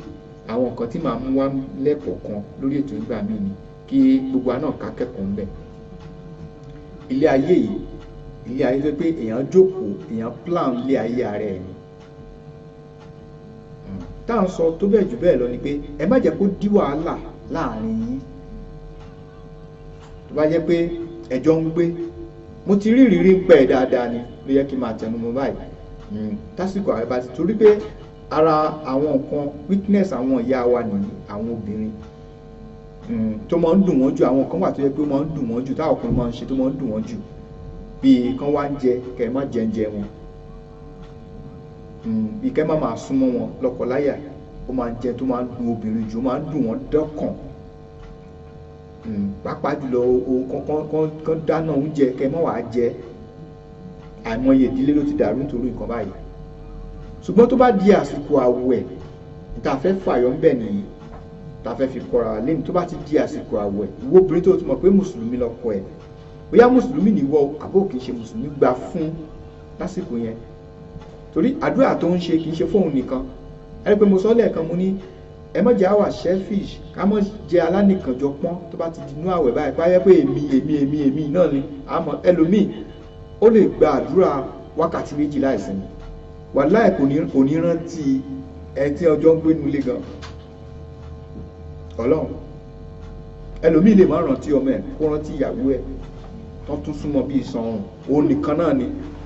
àwọn nǹkan tí màá mú wá lẹ́kọ̀ọ̀kan lórí ètò ìgbà mi ni kí gbogbo wa náà ká kẹ́kọ̀ọ́ ńbẹ̀. Ilé ayé yìí, ilé ayé tó pé èèyàn jókòó, èèyàn plan ilé ayé ara ẹ̀ ni. Tá à ń sọ tó bẹ́ẹ̀ jù bẹ́ẹ̀ lọ ni pé ẹ má jẹ́ kó dí wàhálà láàrin yín. Tó bá jẹ́ pé ẹjọ́ ń gbé, mo ti rí ìrírí ń pẹ́ dáadáa ni, ló yẹ kí n máa tẹnu mọ́ báyìí. Tásìkò ààrẹ bá ti torí pé ara àwọn nǹkan weakness àwọn ìyá wa nìyí, àwọn obìnrin tó máa ń dùn wọ́n jù, àwọn kan wà tó yẹ pé ó máa ń dùn wọ́n jù, táwọn ọkùnrin máa ń ṣe tó máa ń dùn wọ́n jù, bíi kán wá ń jẹ kẹ́ ẹ má jẹ ń jẹ wọn, bíi kẹ́ má máa súnmọ́ wọn lọ́kọláya, ó máa ń jẹ tó máa ń dùn obìnrin jù, ó máa ń dùn wọ́n dọ́kàn. Pàápàá jùlọ ohun kan dáná oúnjẹ kẹ́ ẹ má wàá jẹ. Àìmọye ìdílé ló ti dàrú nítorí nǹkan báyìí. Ṣùgbọ́n tó bá di àsìkò àwẹ̀, tá a fẹ́ fàyọ ń bẹ̀ nìyí, tá a fẹ́ fi kọ́ra lẹ́nu, tó bá ti di àsìkò àwẹ̀, ìwọ obìnrin tó ti mọ̀ pé mùsùlùmí lọ́kọ ẹ̀, bóyá mùsùlùmí nìwọ àbó kì í ṣe mùsùlùmí, gbà fún lásìkò yẹn, torí àdúrà tó ń ṣe kì í ṣe fóun nìkan. Ẹ rí pé mo sọ lẹ́ẹ̀kan, mo ní ẹ má jẹ́ àwà selfish, ká má jẹ́ alánìkànjọ pọ́n. Tó bá ti di inú àwẹ̀ báyìí, báyẹ̀ pé èmi èmi èmi èmi náà ni àmọ́ ẹlòmíì ó lè gba àdúrà wákàtí méjì láìsinmi, wàláì kò ní rántí ẹ tí ọjọ́ ń gbénu ilé gan. Ọlọ́run, ẹlòmíì lè má rántí ọmọ ẹ, kó rántí ìyàwó ẹ tó tún súnmọ́ bí iṣan ọrùn, òun nìkan náà ni.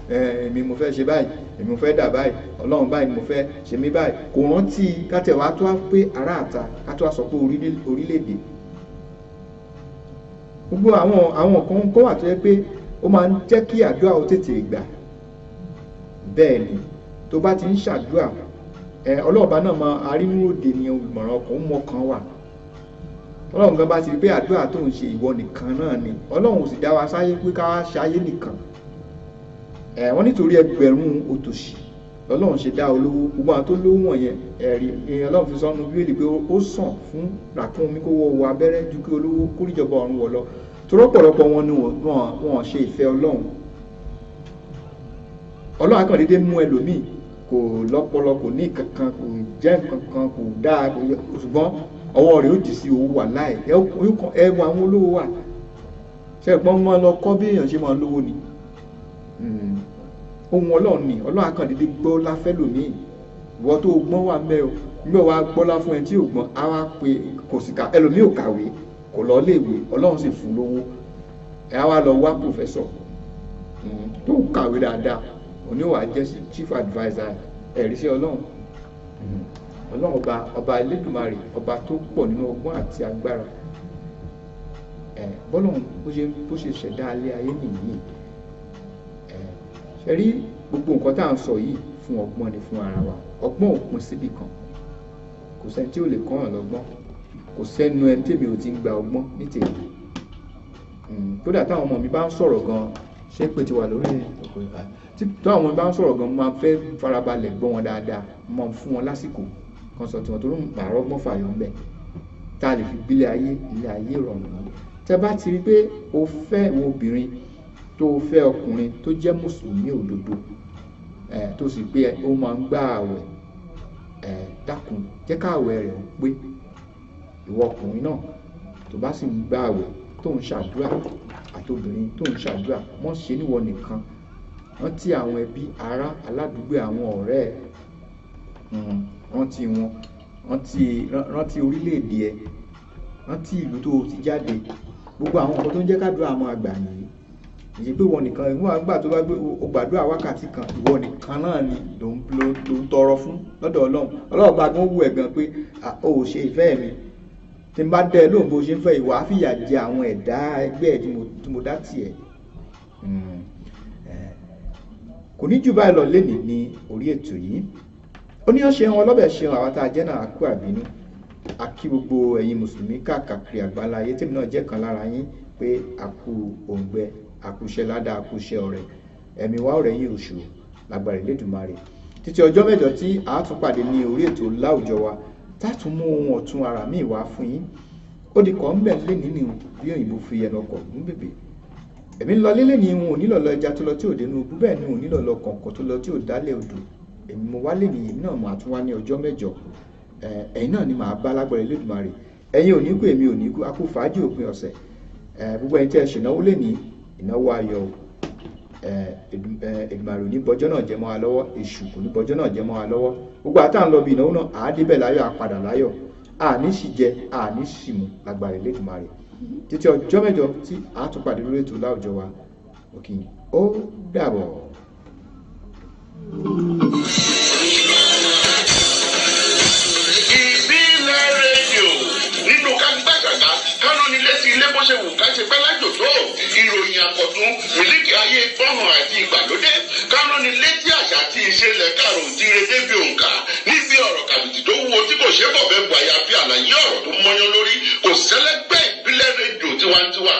Èmi mo fẹ́ ṣe báyìí, èmi mo fẹ́ dà báyìí, Ọlọ́run báyìí ni mo fẹ́ ṣe mí báyìí, kò rántí. Kátẹ̀wá tó wá pé ará àta, ká tó wá sọ pé orílẹ̀-èdè gbogbo àwọn kan kó wà tó yẹ pé ó máa ń jẹ́ kí àdúrà ó tètè gbà. Bẹ́ẹ̀ ni, tó bá ti ń ṣàdúrà ẹ, ọlọ́ọ̀bá náà máa arínúròde ni, olùmọ̀ràn ọkàn, ó mọ kan wà. Ọlọ́run gan bá ti rí pé àdúrà tó ń ṣe ìwọ nìkan náà ni, Ọlọ́run ò sì dá wa sáyé pé ká wá ṣayé nìkan. Ẹ wọ́n nítorí ẹgbẹ̀rún òtòṣì lọ́lọ́run ṣe dá olówó. Gbogbo àwọn tó lówó wọ̀nyẹn, ẹ̀rí Ọlọ́run fi sọ́nu Bíbélì pé ó sàn fún ràkúnmí kó wọ abẹ́rẹ́ ju kí olówó kórìjọba ọ̀run wọ̀ lọ, torí ọ̀pọ̀lọpọ̀ wọn ni wọ́n ṣe ìfẹ́ Ọlọ́run. Ọlọ́run á kàn déédéé mú ẹlòmíì, kò lọ́pọlọ, kò ní kankan, kò jẹ́ kankan, kò dáa, ṣùgbọ́n ọwọ́ rẹ̀ ó jì sí owó wà láì ẹ wọ àwọn olówó wà. Ṣe é pọ́n máa lọ kọ́ bí èèyàn ṣe máa lówó ni? Ohun Ọlọ́run ni. Ọlọ́run á kàn déédéé gbọ́ láfẹ́ lòmíì. Ìwọ tó gbọ́n wà mẹ́ o, nígbà wàá gbọ́lá fún ẹ tí ò gbọ́n, á wá pé kò sì ká ẹlòmíì, ò kàwé, kò lọ léèwé, Ọlọ́run sì fún lówó. Ẹ á wá lọ wá pòfẹ́sọ̀ tó ń kàwé dáadáa, òní wàá jẹ́ chief adviser. Ẹ̀rí sí Ọlọ́run. Ọlọ́run ọba, ọba Elédùmarè, ọba tó pọ̀ nínú ọgbọ́n àti agbára. Ẹ̀ bọ́lọ́run bó ṣe ṣẹ̀dá alẹ́ ayé nìyí. Ẹ̀ ṣe rí gbogbo nǹkan tá à ń sọ yìí fún ọgbọ́n ni fún ara wa. Ọgbọ́n ò pin síbì kan, kò sẹ́ni tí ò lè kọ́yàn lọ́gbọ́n, kò sẹ́nu ẹni tèmi ò ti ń gba ọgbọ́n ní tèmi. Kódà táwọn ọmọ mi bá ń sọ̀rọ̀ gan, ṣé pé ti wà lórí tí táwọn ọmọ mi bá ń sọ̀rọ̀ gan, mo máa fẹ́ farabalẹ̀ gbọ́ wọn dáadáa, mo máa fún wọn lásìkò kan sọ tiwọn, torí màá rọ́gbọ́n fàyọ̀ ńbẹ̀ tá a lè fi gbélé ayé, ilé ayé rọrùn. Tẹ́ bá ti rí pé o fẹ́ wo obìnrin tó o fẹ́ ọkùnrin tó jẹ́ mùsùlùmí òdodo, tó sì pé ó máa ń gbà àwẹ̀, dákun jẹ́ káàwẹ̀ rẹ̀ ó pé. Ìwọ ọkùnrin náà tó bá sì ń gbà àwẹ̀ tó ń ṣàdúrà, àtobìnrin tó ń ṣàdúrà, wọ́n ṣe níwọ nìkan, rántí àwọn ẹbí, ará, aládùúgbò, àwọn ọ̀rẹ́ ẹ, rántí wọn, rántí orílẹ̀-èdè ẹ, rántí ìlú tó o ti jáde. Gbogbo àwọn nǹkan tó ń jẹ́ kádùá máa gbà nìyí. Kì í ṣe pé ìwọ nìkan, ìwọ àgbà tó bá gbé o gbàdúrà wákàtí kan, ìwọ nìkan náà ni ló ń tọrọ fún lọ́dọ̀ Ọlọ́run. Ọlọ́run bá gan wù ẹ́ gan pé o ò ṣe ìfẹ́ mi, tí n bá dẹ́ ẹ lóhùn bó ṣe ń fẹ́, ìwà á fìyà jẹ àwọn ẹ̀dá ẹgbẹ́ ẹ tí mo dá tiẹ̀. Kò ní jù báyìí lọ lénìí ní orí ètò yìí. Ó ní ó ṣeun ọlọ́bẹ̀ ṣeun, àwa tá a jẹ́ náà kú àbínú. A kí gbogbo ẹ̀yin mùsùlùmí káàkiri àgbáńlá ayé, tèmi náà jẹ́ kan lára yín, pé a kú òǹgbẹ, a kú iṣẹ́ ládá, a kú iṣẹ́ ọrẹ, ẹ̀mí wa ọ̀rẹ́ yín oṣù lágbára Elédùmarè. Títí ọjọ́ mẹ́jọ tí a tún pàdé ní orí ètò láwùjọ wa, tá a tún mú ohun ọ̀tun ara míì wá fún yín. Ó di kọ́ ń bẹ̀ lénìí ni bí òyìnbó fi ẹnu ọkọ̀ gún bèbè. Èmi ń lọ lélẹ̀ ní òun ò nílò lọ ẹja tó lọ tí ò dénú ibú, bẹ́ẹ̀ ni òun nílò lọ kọ̀ǹkọ̀ tó lọ tí ò dálé odò. Èmi mo wá lè nìyí náà, màá tún wá ní ọjọ́ mẹ́jọ. Ẹ̀yin náà ni màá bá lágbára Elédùmarè. Ẹ̀yin ò ní kú, èmi ò ní kú, a kú fàájì òpin ọ̀sẹ̀. Gbogbo ẹ̀yin tí ẹ ṣènáwó lè ní ìnáwó ayọ̀ o. Èdùmàrè ò ní bọjọ́ náà jẹ́ mọ́ wa lọ́wọ́, èṣù kò ní bọjọ́ náà jẹ́ mọ́ wa lọ́wọ́. Gbogbo àtà ń lọ bí ìnáwó náà, àá débẹ̀ láyọ̀, àpadà láyọ̀, àní sì jẹ, àní sì mu lágbára Elédùmarè. Títí ọjọ́ mẹ́jọ tí a tún pàdé lórí ètò láwùjọ wa, òkè ó dàbọ̀. Ìbílẹ̀ rédíò nínú kágbàgàgà kánú ní létí ilé bó ṣe wù ká ṣe pẹ́ lájò tó, ìròyìn àkọ́tún, mílíkì ayé gbọ́hàn àti ìgbàlódé, kánú ní létí àṣà àti ìṣẹ̀lẹ̀ kàrò òjíire débi òǹkà, níbi ọ̀rọ̀ kàbìtì tó wúwo tí kò ṣe bọ̀bẹ̀ bù, àyàfi àlàyé ọ̀rọ̀ tó mọ́yán lórí, kò sẹ́lẹ́gbẹ́ ìbílẹ̀ rédíò tiwantiwa.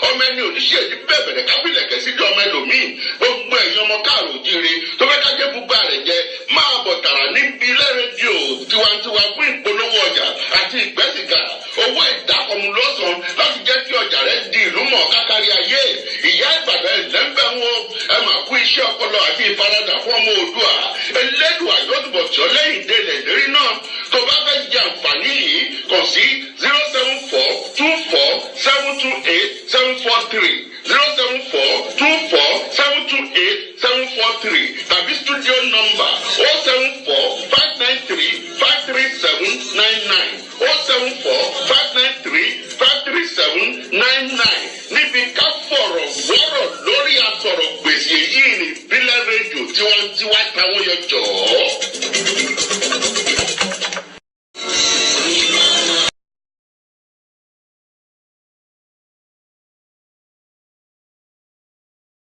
Ọmọ ẹni oníṣẹ́ ti bẹ̀bẹ̀rẹ̀ kábìlẹ̀kẹ́ sí ọmọ ẹlòmíì. Gbogbo ẹ̀yin ọmọ káàrò òjíire tó fẹ́ ká jẹ́ gbogbo àrẹ̀ jẹ, máa bọ̀ tààrà níbi ilé rédíò tiwantiwa fún ìpolówó ọjà àti ìgbẹ́sìgà. Owó ìdákọ̀mù lọ́sàn láti jẹ́ kí ọjà rẹ di ìlú mọ̀ kákárí ayé. Ìyá Ìbàdàn ẹ̀lẹ́ńbẹ̀ wọn, ẹ máa kú iṣẹ́ ọpọlọ àti ìfaradà fún ọmọ Oòduà. Elédùà yóò túbọ̀ tí ọ lẹ́yìn délẹ̀ ìlérí náà. Tó bá fẹ́ jẹ àǹfààní yìí, kàn sí 074 24 728 743, 074 24 728 743, tàbí studio number 074 593 537 99, 074 593 537 99. Níbi ká fọ̀rọ̀ wọ́rọ̀ lórí asọ̀rọ̀ gbèsè yìí ní ìbílẹ̀ rédíò tiwantiwa táwọn yọ jọ̀ọ́.